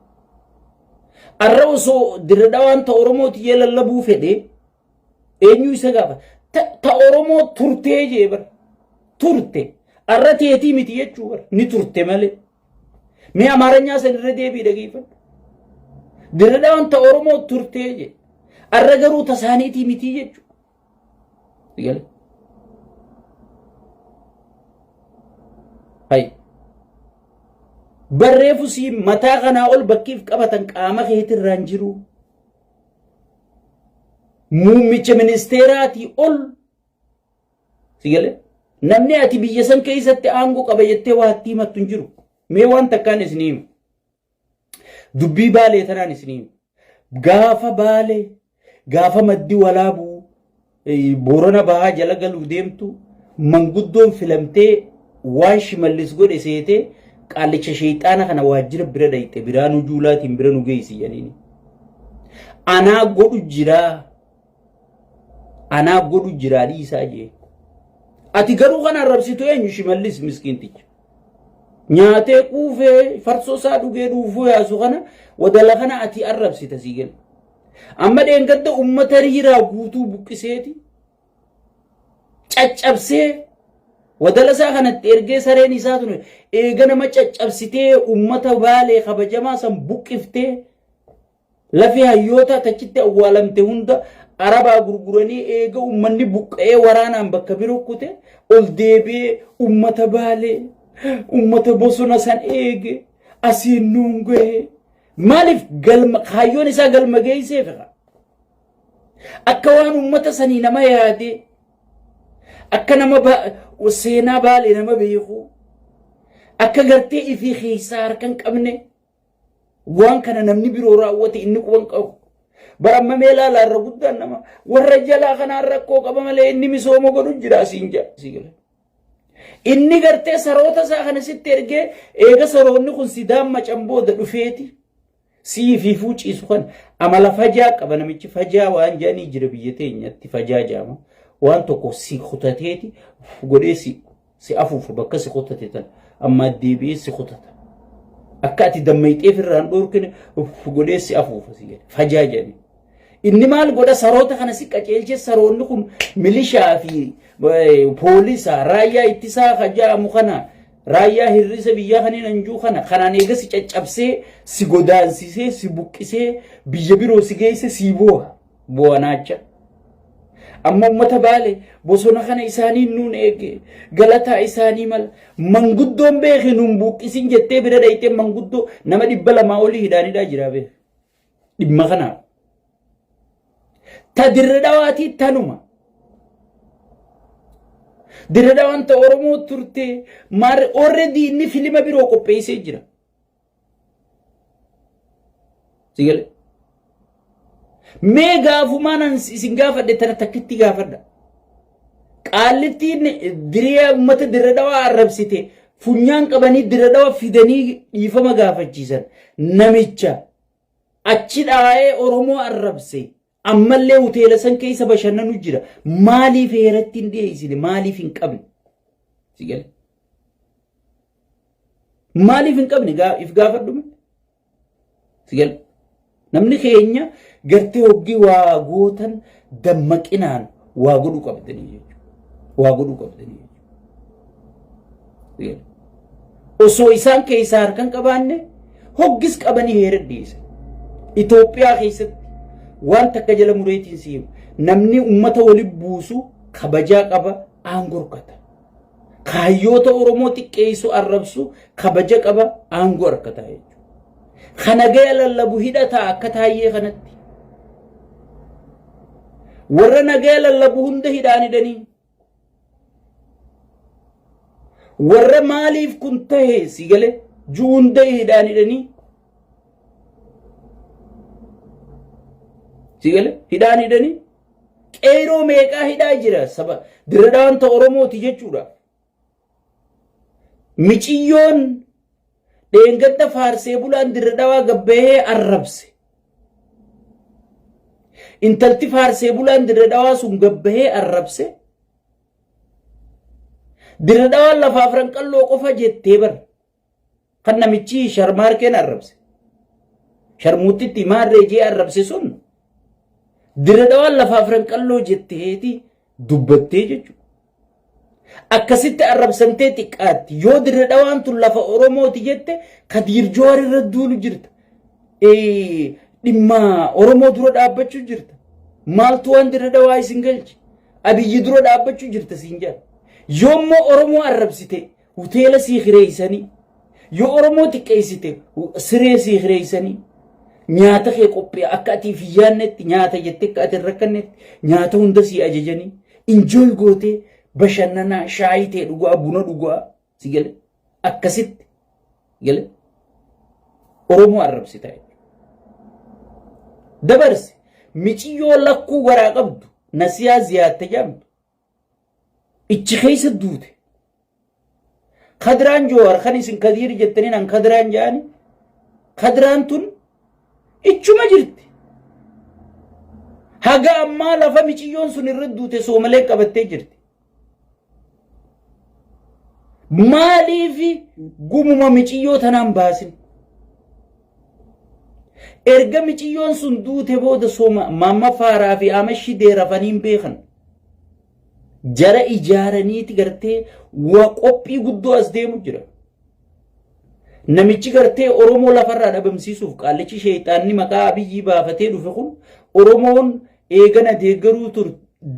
Arra osoo dirra dhawaan ta Oromooti jee lallabuu fedhee eenyu isa gaafa ta Oromoo turtee jee bar turte arra teetii miti jechuu bar ni turte malee. Mee Amaaranyaa san irra deebii dhageeffadhu. Dirra dhawaan ta Oromoo turtee jee arra garuu ta isaaniitii miti jechuu. Sigale. Hay. Barreefu sii mataa kanaa ol bakkiif qabatan qaama keetirraa hin jiru. Muummicha ministeeraatii ol. Sigale. Namni ati biyya san keessatti aangoo qaba jettee waa itti himattu hin jiru. Mee waan takkaan isinii hima. Dubbii baalee tanaan isinii hima. Gaafa baalee gaafa maddi walaabuu Boorana bahaa jala galuu deemtu manguddoon filamtee waan shimallis godhe seetee qaallicha sheexaana kana waajjira bira dhayxe biraanuu juulaatiin bira nu geessi jedhaniini. Anaa godhu jiraa anaa godhu jiraa dhiisaa jee. Ati garuu kan arrabsitu eenyu shimallis miskiinticha. Nyaatee quufee farsoo isaa dhugee dhuufuu yaasu kana wadala kana ati arrabsita sii gala. Amma dheengadda ummata riiraa guutuu buqqiseeti caccabsee wadala isaa kanatti ergee sareen isaa tun eega nama caccabsitee ummata baalee kabajamaa san buqqiftee lafee hayyoota tachitti awwaalamte hunda arabaa gurguranii eega ummanni buqqa'ee waraanaan bakka biroo kute ol deebi'ee ummata baalee ummata bosona san eege asiin nuun gahe Maaliif galma kaayyoon isaa galma geesseef akka waan uummata sanii nama yaadee akka nama seenaa baalee nama beeku akka gartee ifii keessaa harka hin qabne waan kana namni biroo raawwate inni quban qabu. Bara amma mee ilaalaa irra guddaan nama warra jalaa kanaan rakkoo qaba malee inni misooma godhu jira asiin jira. Inni gartee saroota isaa kana sitti ergee eega saroonni kun si daammacan booda dhufeeti sii fi fuuciisu kan amala fajaa qaba namichi fajaa waan jedhanii jira biyya teenyatti fajaa jedhama waan tokko si kutateeti godhee si si afuufa bakka si kutate tan ammaa deebi'ee si kutata akka ati dammayxeef irraan dhoorkine godhee si afuufa si jedhe fajaa jedhanii. Inni maal godha saroota kana si qaceelchee saroonni kun milishaa fi poolisa raayyaa ittisaa kan jedhamu kana raayyaa hir'isa biyyaa kanneen anjuu kana kanaan eega si caccabsee si godaansisee si buqqisee biyya biroo si geesse si booha boo'anaacha. Amma uummata baale bosona kana isaanii nuun eege galataa isaanii mala manguddoon beeke nuun buqqisin jettee bira dhayitee manguddoo nama 200 olii hidhaanidhaa jira beeke. Dhimma kanaaf. Ta dirre dhawaatii tanuma. Dirre dhawaan ta Oromoo turte maarre already inni filima biroo qopheessee jira. Sigale. Mee gaafumaan an isin gaafadhe tana takkitti gaafadha. Qaallittiin diriyaa uummata dirre dhawaa arrabsite Funyaan qabanii Dirre Dhawa fidanii dhiifama gaafachiisan. Namicha achi dhaa'ee Oromoo arrabse ammallee hoteela san keessa bashannanu jira. Maaliif heeratti hin dhiyeessine? Maaliif hin qabne? Si gale? Maaliif hin qabne? If gaafadhume? Si gale? Namni keenya gartee hoggii waa gootan dammaqinaan waa godhuu qabdanii jechuudha. Waa godhuu qabdanii jechuudha. Osoo isaan keessaa harka hin qabaanne hoggis qabanii heera dhiyeessan. Itoophiyaa keessatti waan takka jala mureetiin si hima. Namni uummata waliin buusu kabajaa qaba aangoo harkata. Kaayyoota Oromoo xiqqeessu arrabsu kabaja qaba aangoo harkata jechuudha. Kana gaya lallabu hidhata akka taayyee kanatti. Warra nagaya lallabu hunda hidhaan hidhanii. Warra maaliif kun tahe si gale ji'u hunda hidhaan hidhanii. Si gale hidhaan hidhanii. Qeeroo meeqaa hidhaa jira saba Dirre Dhawaan ta Oromooti jechuudha. Miciyyoon dheengadda faarsee bulaan Dirre Dhawaa gabbahee arrabse. Intalti faarsee bulaan Dirre Dhawaa sun gabbahee arrabse. Dirre Dhawaan lafa afran qalloo qofa jettee bar. Kan namichi sharmaarkeen arrabse. Sharmuuttitti maarree jee arrabse sun Dirre Dhawaan lafa afran qalloo jetteeti dubbattee jechuudha. Akkasitti arrabsamtee xiqqaatti yoo Dirre Dhawaan tun lafa Oromooti jette Kadiir Jowaar irra duulu jirta. Dhimma Oromoo dura dhaabbachuu jirta. Maaltu waan Dirre Dhawaa isin galche? Abiyyi dura dhaabbachuu jirta siin jedha. Yoommoo Oromoo arrabsite Hoteela sii kireessanii yoo Oromoo xiqqeessite siree sii kireessanii nyaata kee qophii akka ati hin yaadnetti nyaata jettee akka ati hin rakkannetti nyaata hunda sii ajajanii enjoy gootee bashannanaa shaayii ta'e dhugaa buna dhugaa si gale akkasitti gale Oromoo arrabsita jechuudha. Dabarsi miciyyoo lakkuu garaa qabdu nasiyaa ziyaatte jedhamtu ichi keessa duute. Kadiraan Joowar kan isin Kadiir jettaniin an Kadiraan jedhani. Kadiraan tun ichuma jirti. Haga ammaa lafa miciyyoon sun irra duute soomalee qabattee jirti. Maaliif gumuma miciyyoo tanaan baasin? Erga miciyyoon sun duute booda sooma maamma faaraa fi amashii deerafanii hin beekan. Jara ijaaraniiti gartee waa qophii guddoo as deemu jira. Namichi gartee Oromoo lafarraa dhabamsiisuuf qaallichi sheexaanni maqaa Abiyyii baafatee dhufe kun Oromoon eegana deeggaruu tur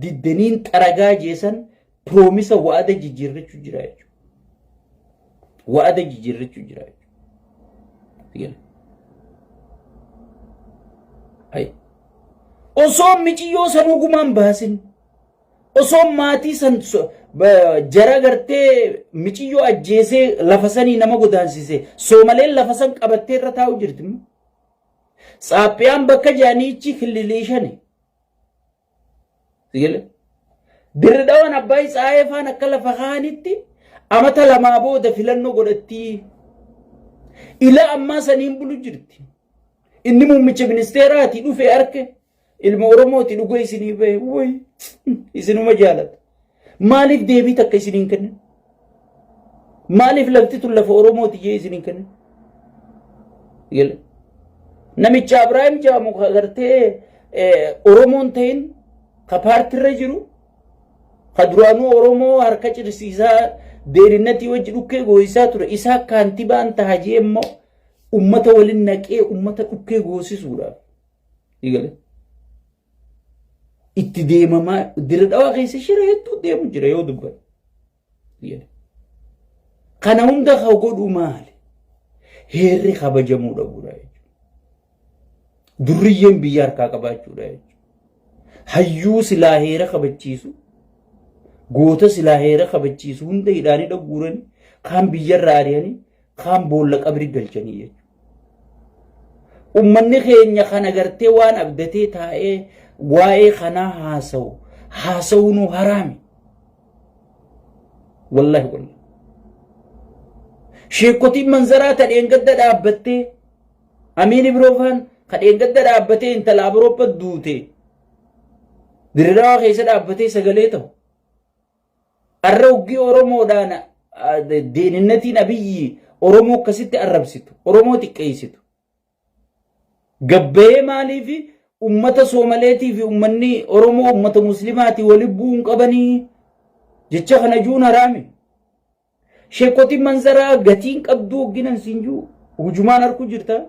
diddaniin xaragaa jeesan piroomisa wa'ada jijjiirrachuu jira jechuudha. Wa'ada jijjiirrachuu jira jechuudha. Osoo miciyyoo sanuu gumaan baasin osoo maatii san jara gartee miciyyoo ajjeesee lafa sanii nama godaansise soomaleen lafa san qabattee irra taa'u jirti. Saaphiyaan bakka jaaniichi killilii shani. Dirre Dhawaan Abbaay Tsaayee faan akka lafa kaanitti amata lamaa booda filannoo godhattii. Ila ammaa saniin bulu jirti. Inni muummicha ministeeraati dhufe arke ilma Oromooti dhuga isinii bahe woy isinuma jaalata. Maaliif deebii takka isiniin kennan? Maaliif lafti tun lafa Oromooti jee isiniin kennan? Namicha Abiraahim jedhamu gartee Oromoon ta'in ka paartirra jiru ka duraanuu Oromoo harka cirsiisaa deerinnatii wajji dhukkee gooyisaa ture isaa kaantibaan taha jee immoo ummata waliin naqee ummata dhukkee goosisuudhaaf. Itti deemamaa Dirre Dhawaa keessa shira hedduu deemu jira yoo dubbate. Kana hunda ka godhu maali? Heerri kabajamuu dhabuudha jechuudha. Durriyyeen biyya harkaa qabaachuudha jechuudha. Hayyuu silaa heera kabachiisu, goota silaa heera kabachiisu hunda hidhaanii dhagguuranii kaan biyyarraa ari'anii kaan boolla qabri galchanii jechuudha. Ummanni keenya kana gartee waan abdatee taa'ee waa'ee kanaa haasawu haasawuu nu haraami. Wallahi wallahi. Sheekkotiin manzaraa ta dheengadda dhaabbattee Amiin Ibroofaan ka dheengadda dhaabbatee intala Abrooppa duute Diriraawaa keessa dhaabbatee sagalee ta'u. Arra uggii Oromoodhaan deeninnatiin Abiyyi Oromoo akkasitti arrabsitu, Oromoo xiqqeessitu. Gabbayee maaliif ummata Soomaleetii fi ummanni Oromoo ummata Muslimaatii wali bu'uu hin qabanii jecha kana juun haraami. Sheekotiin manzaraa gatiin qabduu hogginan siin juu hujumaan harku jirta.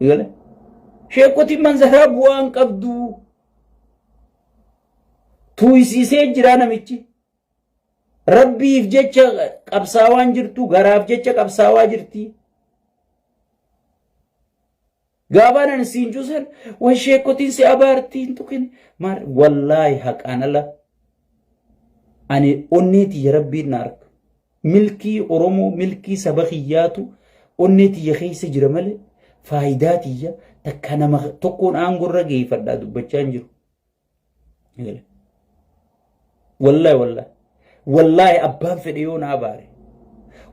Gale. Sheekotiin manzaraa bu'aa hin qabduu. Tuuysiisee jira namichi. Rabbiif jecha qabsaawaan jirtu garaaf jecha qabsaawaa jirti. Gaafaan ani siin juusan way sheekotiin si abaartii hin tuqin maal wallaahi haqaan ala ani onnee tiyya rabbiin na arga. Milkii Oromoo milkii saba kiyyaatu onnee tiyya keessa jira malee faayidaa tiyya takka nama tokkoon aangorra geeffadhaa dubbachaa hin jiru. Wallaahi wallaahi. Wallaahi abbaan fedhe yoo na abaare.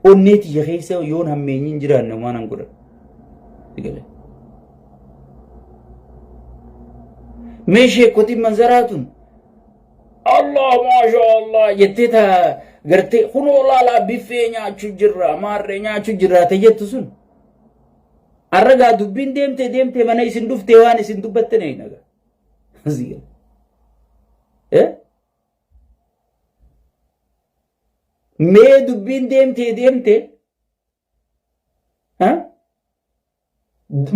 Onnee tiyya keessa yoon hammeenyi hin jiraanne waan an godhan. Mee sheekotiin manzaraa tun Allah maasha Allah jettee ta gartee kunoo laalaa biffee nyaachuu jirra maarree nyaachuu jirra ta jettu sun. Arragaa dubbiin deemtee deemtee mana isin dhuftee waan isin dubbatte na hin Asii Eh? Mee dubbiin deemtee deemtee ha?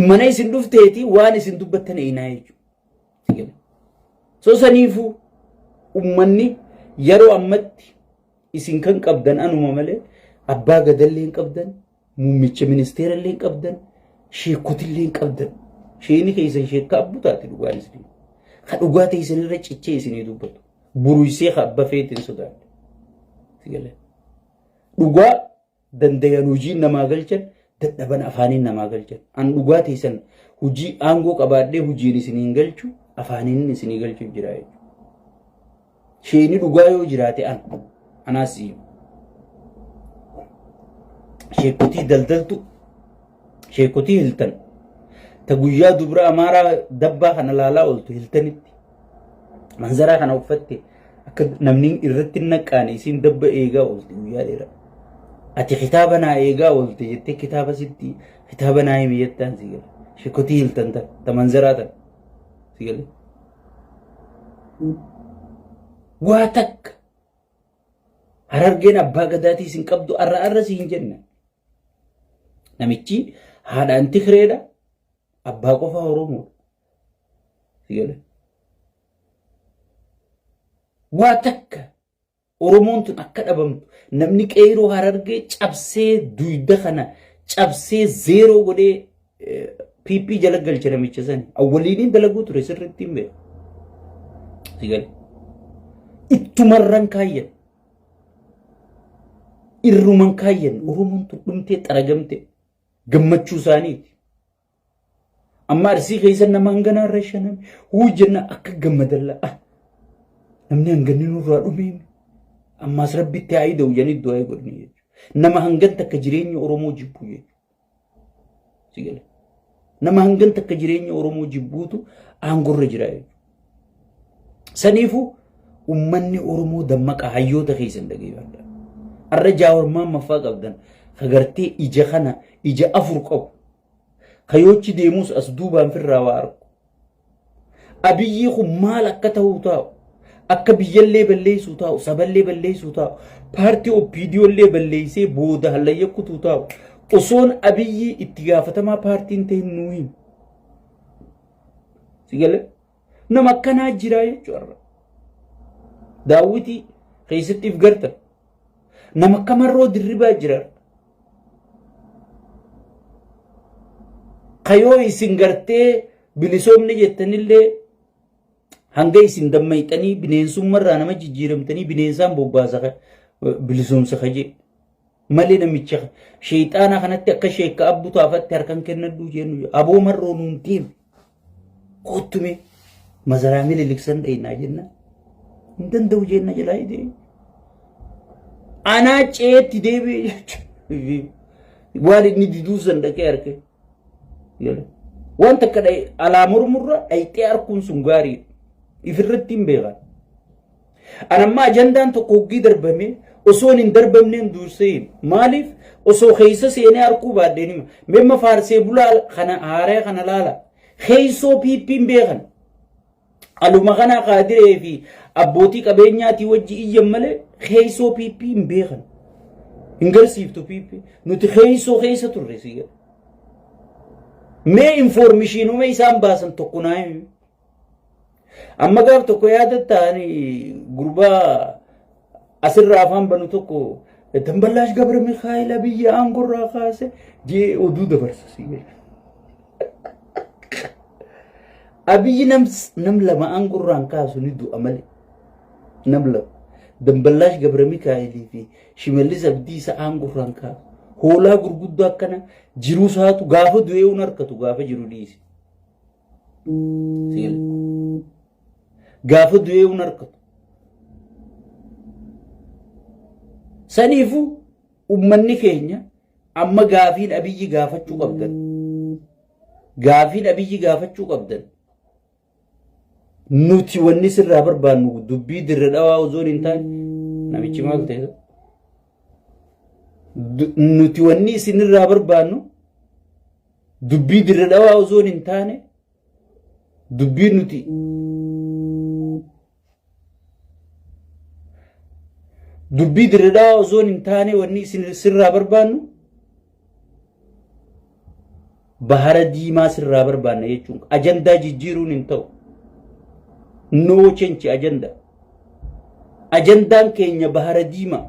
Mana isin dhufteeti waan isin dubbattan eenaa jechuudha. So saniifuu ummanni yeroo ammatti isin kan qabdan anuma malee abbaa gadallee hin qabdan Muummicha ministeera illee hin qabdan, sheekota illee hin qabdan. Sheeni keessan sheekka abbu taate dhugaan isin. Ka dhugaa teessan irra cichee isinii dubbatu. Buruysee ka abba feetiin sodaadha. Sigalee. Dhugaa dandayan hojiin namaa galchan dadhaban afaaniin namaa galchan. An dhugaa teessan hojii aangoo qabaadhee hojiin isinii hin galchu afaaniin isinii galchu jira jechuudha. Sheeni dhugaa yoo jiraate an anaas si'i. Sheekotii daldaltu sheekotii hiltan ta guyyaa dubra amaaraa dabbaa kana laalaa ooltu hiltanitti manzaraa kana uffatte akka namni irratti hin naqqaane isiin dabba eegaa oolti guyyaa dheeraa. Ati kitaaba naa eegaa oolte jettee kitaaba sitti kitaaba naa himi jettaan si gala. Sheekotii hiltan ta ta manzaraa tan si gala. Waa takka Harargeen abbaa gadaatii isin qabdu arra arra siin jenna. Namichi haadhaan Tigireedha abbaa qofaa Oromoodha. Si gala. Waa takka Oromoon tun akka dhabamtu namni qeeroo Harargee cabsee duyda kana cabsee zeeroo godhee PP jala galche namicha sani. Awwaliiniin dalaguu ture sirriitti hin beeku. Si gale. Ittumarran kaayyan. Irruman kaayyan Oromoon tun dhumtee xaragamte gammachuu isaaniiti. Amma Arsii keessa nama hanganaa irra shaname huu jenna akka gammadalla. Ah, namni hanganni nurraa dhumee ammaas rabbitti haa ida'u jedhanii du'aa godhanii jechuudha. Nama hangan takka jireenya Oromoo jibbu jechuudha. Si gala. Nama hangan takka jireenya Oromoo jibbuutu aangorra jira jechuudha. Saniifuu ummanni Oromoo dammaqa hayyoota keessan dhageeffadha. Arra Jaawar Maammaffaa qabdan kagartee ija kana ija afur qabu. Kayoochi deemus as duubaan firraa waa argu. Abiyyii kun maal akka ta'uu taa'u akka biyyallee balleessuu taa'u saballee balleessuu taa'u paartii OPDOllee balleessee booda hallayya kutuu taa'u osoon Abiyyii itti gaafatamaa paartiin ta'e nuu himu. Si galee? Nama akkanaa jira jechuudha. Daawwitii keessatti if gartan. Nama akka marroo dirribaa jira. Kayoo isin gartee bilisoomni jettanillee hanga isin dammayxanii bineensummarraa nama jijjiiramtanii bineensaan bobbaasa bilisoomsa kajee. Malee namicha sheexaana kanatti akka sheekka abbu taafatti harkan kennadhuu jennu aboo marroo nuun deemi. Koottume mazaraa mililiksan dhaynaa jenna. Hin danda'u jenna jalaa hidhee. Anaa ceetti deebi'e jechuudha. Waan inni diduu san dhaqee arge. Waan takka alaa mormurra dhayxee arkuun sun gaariidha. Ifirratti hin beekan. An amma ajandaan tokko hoggii darbame osoon hin darbamneen dursee hima. Maaliif osoo keessa seenee arkuu baadheen hima. Meemma faarsee bulaa kana haaraya kana laala. Keessoo piippiin beekan. Aluma kana kaadiree fi abbootii qabeenyaatii wajji iyyan malee keessoo piippii hin beekan. Hin garsiiftu piippii. Nuti keessoo keessa turre si. Mee infoormishiinuma isaan baasan tokko naa himi. Amma gaaf tokko yaadatta ani gurbaa asirraa afaan banu tokko Damballaash Gabra Mikaa'el Abiyyi aangorraa kaase jee oduu dabarsa si jedha. Abiyyi nam lama aangorraan kaasu ni du'a malee. Nam lama. Damballaash Gabra Mikaa'elii fi Shimallis Abdiisa aangorraan kaasu. Hoolaa gurguddoo akkana jiruu isaatu gaafa du'ee hun harkatu gaafa jiru dhiise. Gaafa du'ee hun harkatu. Saniifuu ummanni keenya amma gaafiin Abiyyi gaafachuu qabdan. Gaafiin Abiyyi gaafachuu qabdan. Nuti wanni sirraa barbaannu dubbii dirre dhawaa osoo hin taane namichi maal ta'e? Nuti wanni isinirraa barbaannu Dubbii dirre dhawaa osoo hin taane dubbii nuti dubbii dirre dhawaa osoo hin taane wanni isin sirraa barbaannu bahara diimaa sirraa barbaanna jechuun ajandaa jijjiiruun hin ta'u. No change agenda. Ajandaan keenya bahara diimaa.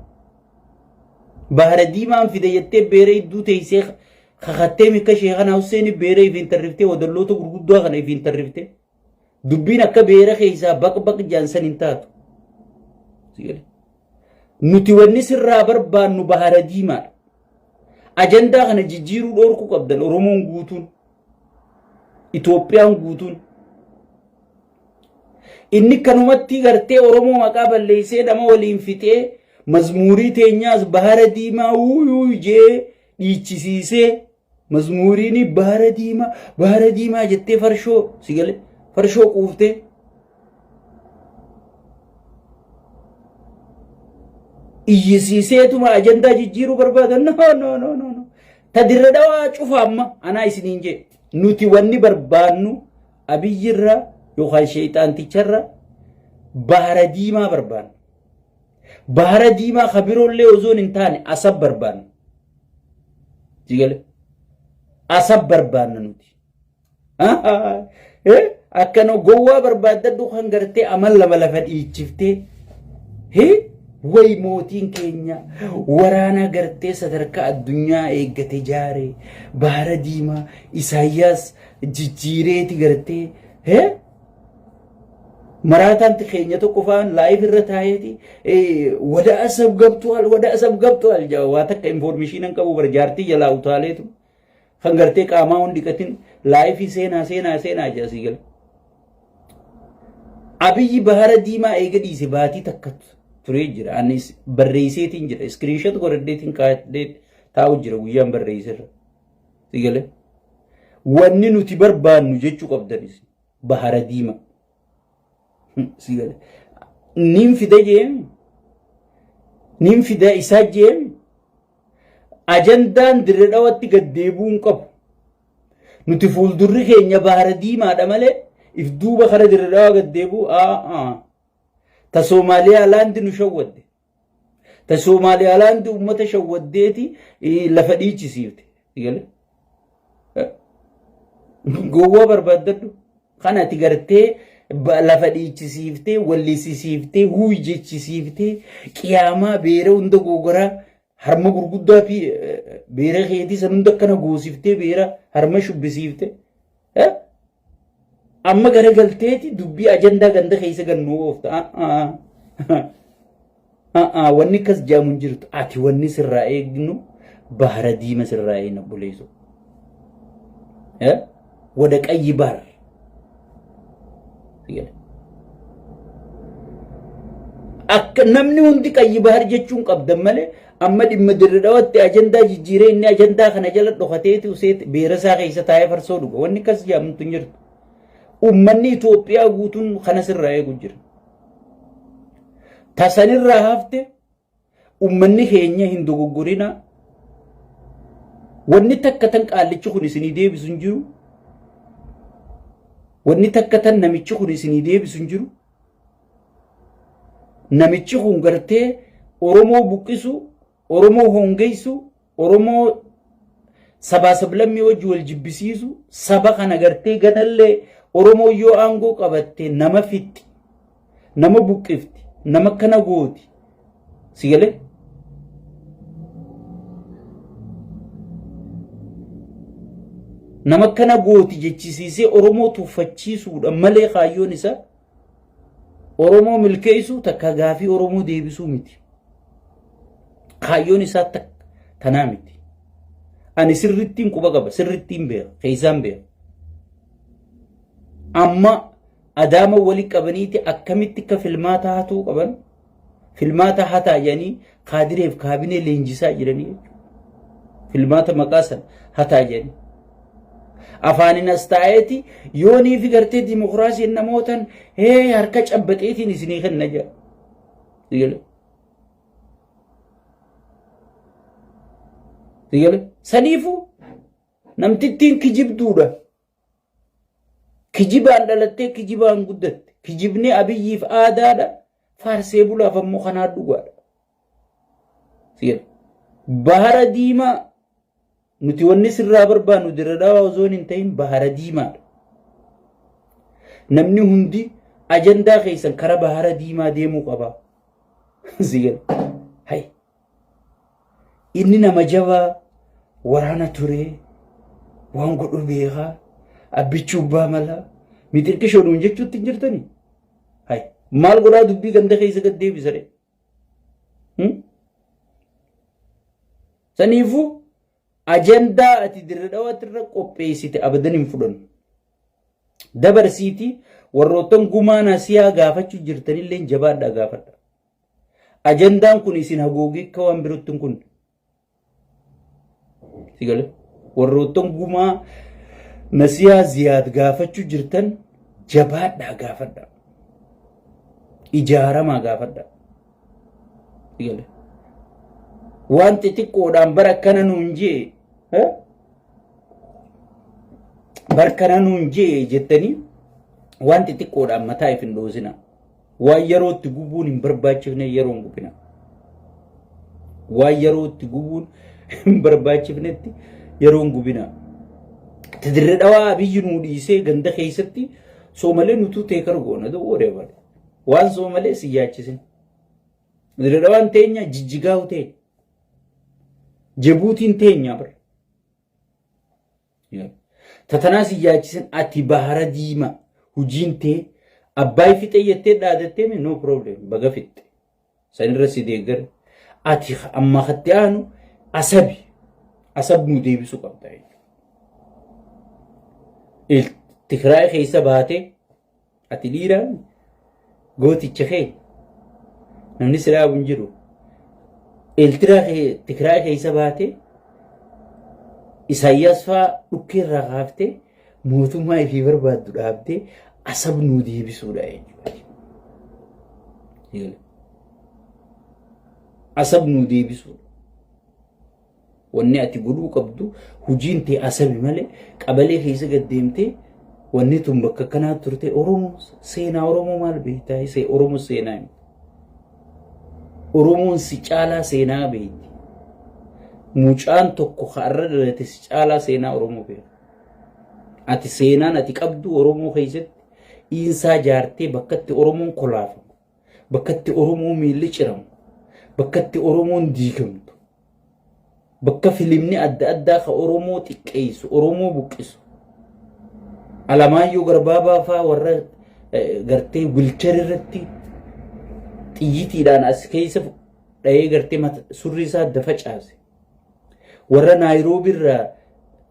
Bahara diimaan fida jettee beera idduu teessee kakattee mikka sheekana Husseeni beera ifiin tarriftee wadalloota gurguddaa kana ifiin tarriftee dubbiin akka beera keessaa baq baq jaan san hin taatu. Nuti wanni sirraa barbaannu bahara diimaadha. Ajandaa kana jijjiiruu dhoorkuu qabdan Oromoon guutuun Itoophiyaan guutuun. Inni kanumatti gartee Oromoo maqaa balleessee nama waliin fixee mazmuurii teenyaas bahara diimaa wuuyuu jee dhiichisiisee mazmuuriin bahara diimaa bahara diimaa jettee farshoo si gale farshoo quuftee iyyisiiseetuma ajandaa jijjiiruu barbaada no no no no no ta dirre dhawaa cufa amma anaa isiniin jee nuti wanni barbaannu Abiyyirra yookaan sheeyxaanticharra bahara diimaa barbaanna. Bahara diimaa ka biroollee osoon hin taane Asab barbaanna. Sigale. Asab barbaanna nuti. Akkana gowwaa barbaaddadhu kan gartee amal lama lafa dhiichiftee Way mootiin keenya waraana gartee sadarkaa addunyaa eeggate jaare bahara diimaa Isaayyaas jijjiireeti gartee hee maraataan keenya tokko faan laayif irra taa'eeti wada asab gabtu'al wada asab gabtu'al jaa waa takka infoormeeshiin hin qabu bara jaartii jalaa utaaleetu kan gartee qaamaa hundi dhiqatin laayifii seenaa seenaa seenaa jaa sii gala. Abiyyi bahara diimaa eega dhiise baatii takka turee jira. Anis barreesseetiin jira. Iskiriinshot godhadheetiin kaa'adhee taa'u jira guyyaan barreesserra. Si galee? Wanni nuti barbaannu jechuu qabdanis bahara diimaa. Si galee? Niin fida jeemi. Niin fida isaa jeemi. Ajandaan dirre dhawatti gad deebi'uu hin qabu. Nuti fuuldurri keenya bahara diimaadha malee if duuba kara dirre dhawaa gad deebi'u aa Ta Soomaaliyaa laandi nu shawwadde. Ta Soomaaliyaa laandi uummata shawwaddeeti lafa dhiichisiifte. Gowwaa barbaaddadhu. Kan ati gartee lafa dhiichisiiftee, wallisisiiftee, huuy jechisiiftee, qiyaamaa beera hunda gogoraa harma gurguddaa fi beera keetii san hunda akkana goosiftee beera harma shubbisiifte. Amma garagalteeti dubbii ajandaa ganda keessa gannuu oofta. Wanni akkas jedhamu hin jirtu. Ati wanni sirraa eegnu bahara diima sirraa eegna obboleessoo. Wada qayyi baar. Akka namni hundi qayyi bahar jechuun qabdan malee amma dhimma dirre dhawatti ajandaa jijjiiree inni ajandaa kana jala dhokateeti usee beera isaa keessa taa'ee farsoo dhuga. Wanni akkas jedhamtu hin jirtu. Uummanni Itoophiyaa guutuun kana sirraa eegu jira. Tasanirraa hafte Ummanni keenya hin dogoggorinaa. Wanni takka tan qaallichi kun isinii deebisu hin jiru. Wanni takka tan namichi kun isinii deebisu hin jiru. Namichi kun gartee Oromoo buqqisu, Oromoo hongeessu, Oromoo sabaa sablammii wajji wal jibbisiisu, saba kana gartee ganallee Oromoo yoo aangoo qabatte nama fixxi, nama buqqifti, nama akkana gooti. Si galee? Nama akkana gooti jechisiisee Oromoo tuffachiisuudha malee kaayyoon isaa Oromoo milkeessuu takka gaafii Oromoo deebisuu miti. Kaayyoon isaa tanaa miti. Ani sirrittiin quba qaba, sirrittiin beeka, keessaan beeka. Amma Adaama wali qabaniiti akkamitti akka filmaata hatuu qaban, filmaata hataa jedhanii kaadireef kaabinee leenjisaa jiranii jechuudha. Filmaata maqaa sana hataa jedhanii. Afaanin as taa'eeti yoonii fi gartee dimokiraasiin namootan hee harka cabbaxeetiin isinii kenna jedha. Sigale. Sigale. Saniifuu namtittiin kijibduudha. Kijibaan dhalattee kijibaan guddatte. Kijibni Abiyyiif aadaadha. Faarsee bulaaf ammoo kanaa dhugaadha. Sigale. Bahara diimaa nuti wanni sirraa barbaannu dirra dhawaa osoo hin ta'in bahara diimaadha. Namni hundi ajandaa keessan kara bahara diimaa deemuu qaba. Sigale. Hay. Inni nama jabaa waraana ture waan godhu beekaa abbichuu abbaa mala mixirqishoo nuun jechuutti hin jirtanii. Hay. Maal godhaa dubbii ganda keessa gad deebisare? Saniifuu ajandaa ati dirre dhawaatti irra qopheessite abadan hin fudhannu. Dabarsiitii warroottan gumaa nasiyaa gaafachuu jirtanillee jabaadhaa gaafadha. Ajandaan kun isin haguugee akka waan birootti hin kunne. Si galee warroottan gumaa nasiyaa ziyaad gaafachuu jirtan jabaadhaa gaafadha. Ijaaramaa gaafadha. Si galee waan xixiqqoodhaan bara akkana nuun jee bara kana nuun jee jettanii waan xixiqqoodhaan mataa if hin dhoosina. Waan yerootti gubuun hin barbaachifne yeroo hin gubina. Waan yerootti gubuun hin barbaachifnetti yeroo hin gubina. Dirre dhawaa biyyi nuu dhiisee ganda keessatti soomalee nutuu teekar goona don't worry about it. Waan soomalee si yaachisin. Dirre dhawaan teenya jijjigaa'u teenya. Jabuutiin teenya bara. Tatanaa si yaachisin ati bahara diimaa hujiin tee abbaay fixee jettee dhaadattee mi no problem baga fixxe. Sanirra si deeggara. Ati amma katti aanu asabi asab nu deebisuu qabda jechuudha. Tigraay keessa baatee ati dhiiraa gooticha kee namni si dhaabu hin jiru. Eeltiraa Tigraay keessa baatee Isaayyaas fa'aa dhukkee irraa kaaftee mootummaa ifii barbaaddu dhaabdee asab nuu deebisuudha jechuudha. Asab nuu deebisuudha. Wanni ati godhuu qabdu hujiin tee asabi malee qabalee keessa gad deemtee wanni tun bakka akkanaa turte Oromoo seenaa Oromoo maal beektaa? Isee Oromoo seenaa himi. Oromoon si caalaa seenaa beekti. Mucaan tokko har'a dhalate si caalaa seenaa Oromoo beeka. Ati seenaan ati qabdu Oromoo keessatti iinsaa jaartee bakkatti Oromoon kolaafamu, bakkatti Oromoo miilli ciramu, bakkatti Oromoon diigamtu, bakka filimni adda addaa ka Oromoo xiqqeessu, Oromoo buqqisu. Alamaayyoo Garbaabaa faa warra gartee wilchar irratti xiyyitiidhaan as keessa dhahee gartee surrii isaa adda facaase. Warra Naayiroobii irraa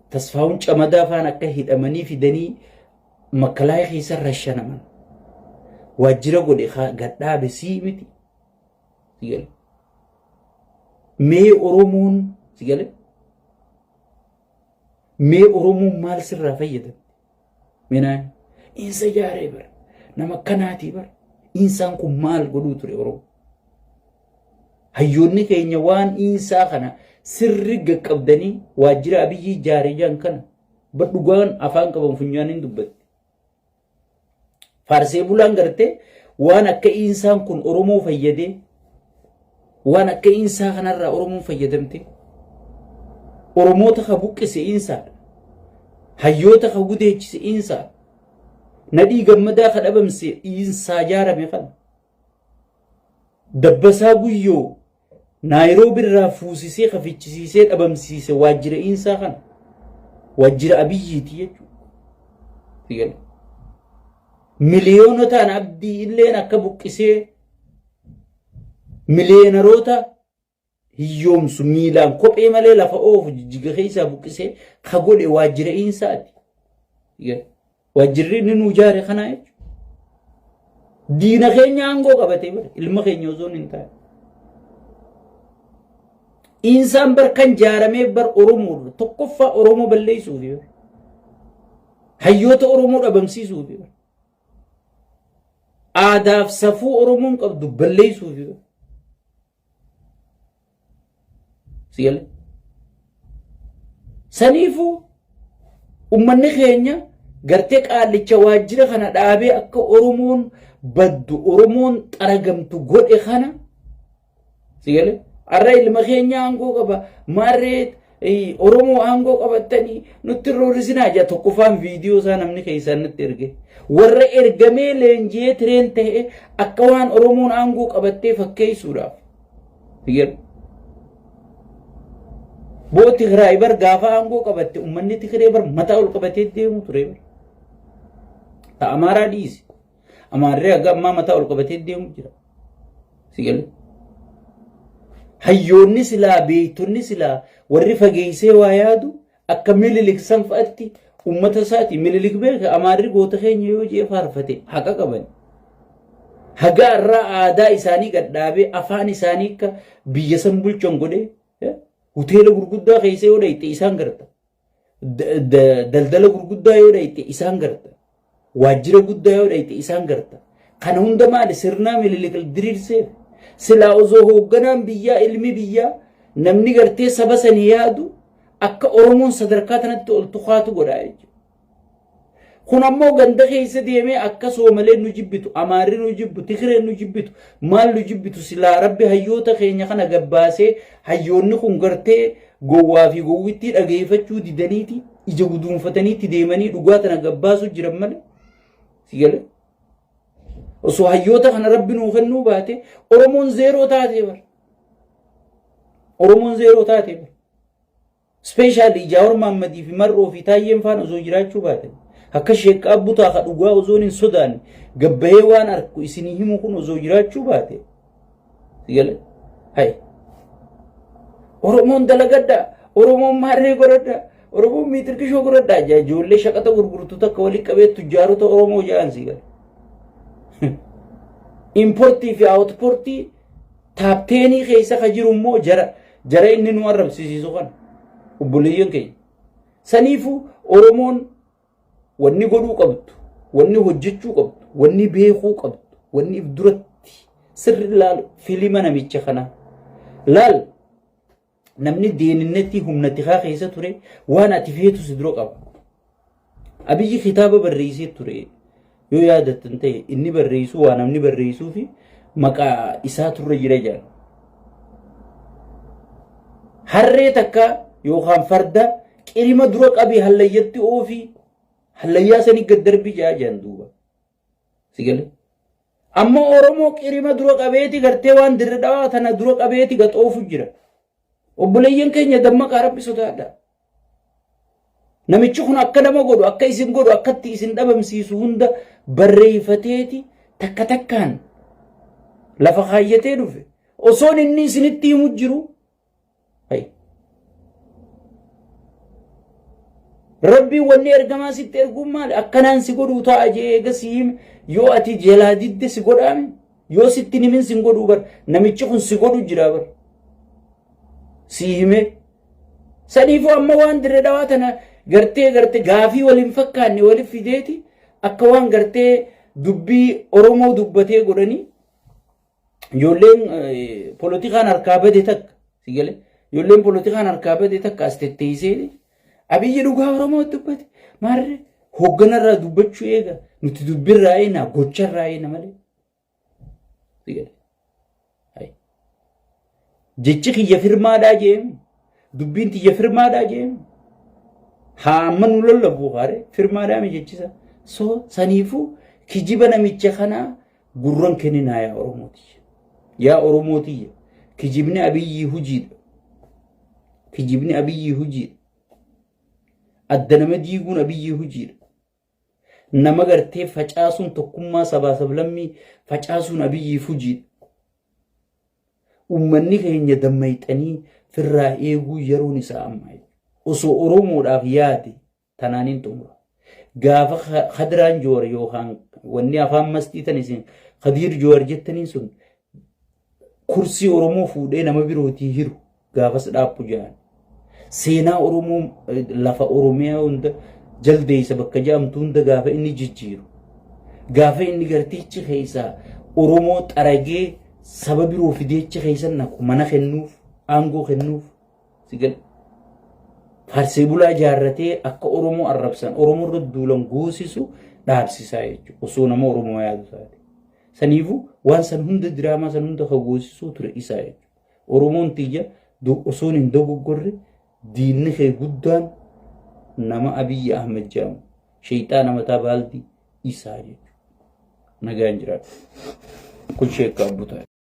Tasfaawun Camadaa faan akka hidhamanii fidanii makkalaaya keessa rashanaman. Waajjira godhe gadhaabe sii miti. Si gale. Mee Oromoon si gale. Mee Oromoon maal sirraa fayyadamte? Minaa insa ijaaree bara nama akkanaatii bara insaan kun maal godhuu ture Oromoo? Hayyoonni keenya waan insaa kana sirri gaqqabdanii waajjira Abiyyii ijaare jaan kana bar dhugaan afaan qaban funyaan hin dubbatti. Faarsee bulaan gartee waan akka insaan kun Oromoo fayyadee waan akka insaa kanarraa Oromoon fayyadamte Oromoota ka buqqise insaadha. Hayyoota ka gudeechise insaadha. Nadhii gammadaa ka dhabamse insaa jaarame kana. Dabbasaa Guyyoo Naayiroobi irraa fuusisee ka fichisiisee dhabamsiise waajjira insaa kana. Waajjira Abiyyiiti jechuudha. Miliyoonotaan Abdii illeen akka buqqisee miliyoonaroota hiyyoomsu miilaan kophee malee lafa oofu jijjiga keessaa buqqisee ka godhe waajjira insaati. Waajjirri inni nuu jaare kanaa jechuudha. Diina keenya aangoo qabatee bara ilma keenya osoo hin taane. Insaan bar kan jaaramee bar Oromoo tokkoffaa Oromoo balleessuufi bar. Hayyoota Oromoo dhabamsiisuufi bar. Aadaaf safuu Oromoon qabdu balleessuufi bar. Si galee? Saniifuu ummanni keenya gartee qaallicha waajjira kana dhaabee akka Oromoon baddu Oromoon xaragamtu godhe kana si galee? Har'a ilma keenya aangoo qaba maarree Oromoo aangoo qabattanii nutti roorrisinaa jaa tokkoffaan viidiyoo isaa namni keessaan natti erge. Warra ergamee leenji'ee tireen ta'e akka waan Oromoon aangoo qabattee fakkeessuudhaaf. Fiyyadhu. Boo Tigraay bar gaafa aangoo qabatte uummanni Tigree bar mataa ol qabatee deemu ture bar. Ta Amaaraa dhiisi. Amaarri haga ammaa mataa ol qabatee deemu jira. Si galee. Hayyoonni silaa beektonni silaa warri fageessee waa yaadu akka Minilik san fa'atti uummata isaati Minilik beeka Amaarri goota keenya yoo jee faarfate haqa qaban. Haga irraa aadaa isaanii gadhaabee afaan isaanii akka biyya san bulchan godhee hoteela gurguddaa keessa yoo dhayxe isaan garta. Daldala gurguddaa yoo dhayxe isaan garta. Waajjira guddaa yoo dhayxe isaan garta. Kana hunda maali sirnaa Minilik diriirseef. Silaa osoo hoogganaan biyyaa ilmi biyyaa namni gartee saba sanii yaadu akka Oromoon sadarkaa tanatti ol tuqaatu godha jechuudha. Kun ammoo ganda keessa deemee akka Soomaleen nu jibbitu, Amaarri nu jibbu, Tigreen nu jibbitu, maal nu jibbitu silaa Rabbi hayyoota keenya kana gabbaasee hayyoonni kun gartee gowwaa fi gowwittii dhageeffachuu didaniiti ija guduunfataniitti deemanii dhugaa tana gabbaasuu jiran malee. Si galee? Osoo hayyoota kana Rabbi nuu kennuu baate Oromoon zeeroo taatee bara. Oromoon zeeroo taatee bara. Specially Jaawar Mahammadii fi Marroo fi Taayyeen faan osoo jiraachuu baatan akka Sheekkaa Butaa ka dhugaa osoo hin sodaanne gabbahee waan arku isinii himu kun osoo jiraachuu baate gale hay Oromoon dalagadha Oromoon maarree godhadha Oromoon miitirkishoo godhadha ijoollee shaqaxa gurgurtu takka walii qabee tujjaarota Oromoo jedhan si gale importii fi outportii taapteenii keessa ka jiru immoo jara Jara inni nu arrabsisiisu kana obboleeyyan keenya. Saniifuu Oromoon wanni godhuu qabdu, wanni hojjechuu qabdu, wanni beekuu qabdu, wanni if duratti sirri laalu filima namicha kanaa. Laal namni deeninnetti humna tikaa keessa ture waan ati feetu si dura qaba. Abiyyi kitaaba barreessee ture yoo yaadattan ta'e inni barreessuu waa namni barreessuu fi maqaa isaa turre jira jedhan. Harree takka yookaan farda qirima dura qabi hallayyatti oofii hallayyaa sanii gad darbi jaa jedhan duuba. Si galee? Amma Oromoo qirima dura qabeeti gartee waan dirre dhawaa tana dura qabeeti gaxoofu jira. Obboleeyyan keenya dammaqaa rabbi sodaadha. Namichi kun akka nama godhu akka isin godhu akkatti isin dhabamsiisu hunda barreeffateeti takka takkaan lafa kaayyatee dhufe. Osoon inni isinitti himu jiru Hay. Rabbiin wanni ergamaa sitti erguun maali? Akkanaan si godhuu ta'a jee eega si hime yoo ati jalaa didde si godhaame Yoo sitti hin himin sin godhuu bar. Namichi kun si godhu jira bar. Sii himee. Saniifuu amma waan dirree dhawaa tana gartee gartee gaafii wal hin fakkaanne waliif fideeti akka waan gartee dubbii Oromoo dubbatee godhanii ijoolleen polotikaan harkaa bade takka si galee ijoolleen polotikaan harkaa bade takka as tetteessee Abiyyi dhugaa Oromoo dubbate maarree hoogganarraa dubbachuu eega nuti dubbirraa eena gocharraa eena malee. Si galee. Jechi kiyya firmaadhaa jeemu dubbiin tiyya firmaadhaa jeemu haa amma nu lallabu haare firmaadhaa mi jechisa so saniifuu kijiba namicha kanaa gurran kenninaa yaa Oromoo tiyya. Yaa Oromoo tiyya kijibni Abiyyii hujiidha. Kijibni Abiyyii hujiidha. Adda nama diiguun Abiyyii hujiidha. Nama gartee facaasuun tokkummaa sabaa sablammii facaasuun Abiyyiif hujiidha. Uummanni keenya dammayxanii firraa eeguu yeroon isaa amma. Osoo Oromoodhaaf yaade Tanaaniin xumura. Gaafa Kadiraan Joowar yookaan wanni afaan mastii tan isin Kadiir Joowar jettaniin sun kursii Oromoo fuudhee nama birootii hiru gaafas dhaabbu jedhan. Seenaa Oromoo lafa Oromiyaa hunda jaldeessa bakka jedhamtu hunda gaafa inni jijjiiru. Gaafa inni gartiichi keessaa Oromoo xaragee saba biroo fideechi keessa naqu mana kennuuf aangoo kennuuf Si gale. Faarsee bulaa jaarratee akka Oromoo arrabsan Oromoo irra duulan goosisu dhaabsisaa jechuudha. Osoo nama Oromoo yaadu taate. Saniifuu waan san hunda diraamaa san hunda ka goosisuu ture isaa jechuudha. Oromoon tiyya osoon hin dogoggorre diinni kee guddaan nama Abiyyi Ahmed jedhamu sheeyxaana mataa baaldii isaa jechuudha. Nagaan jiraadhu. Kun sheekka abbutaa.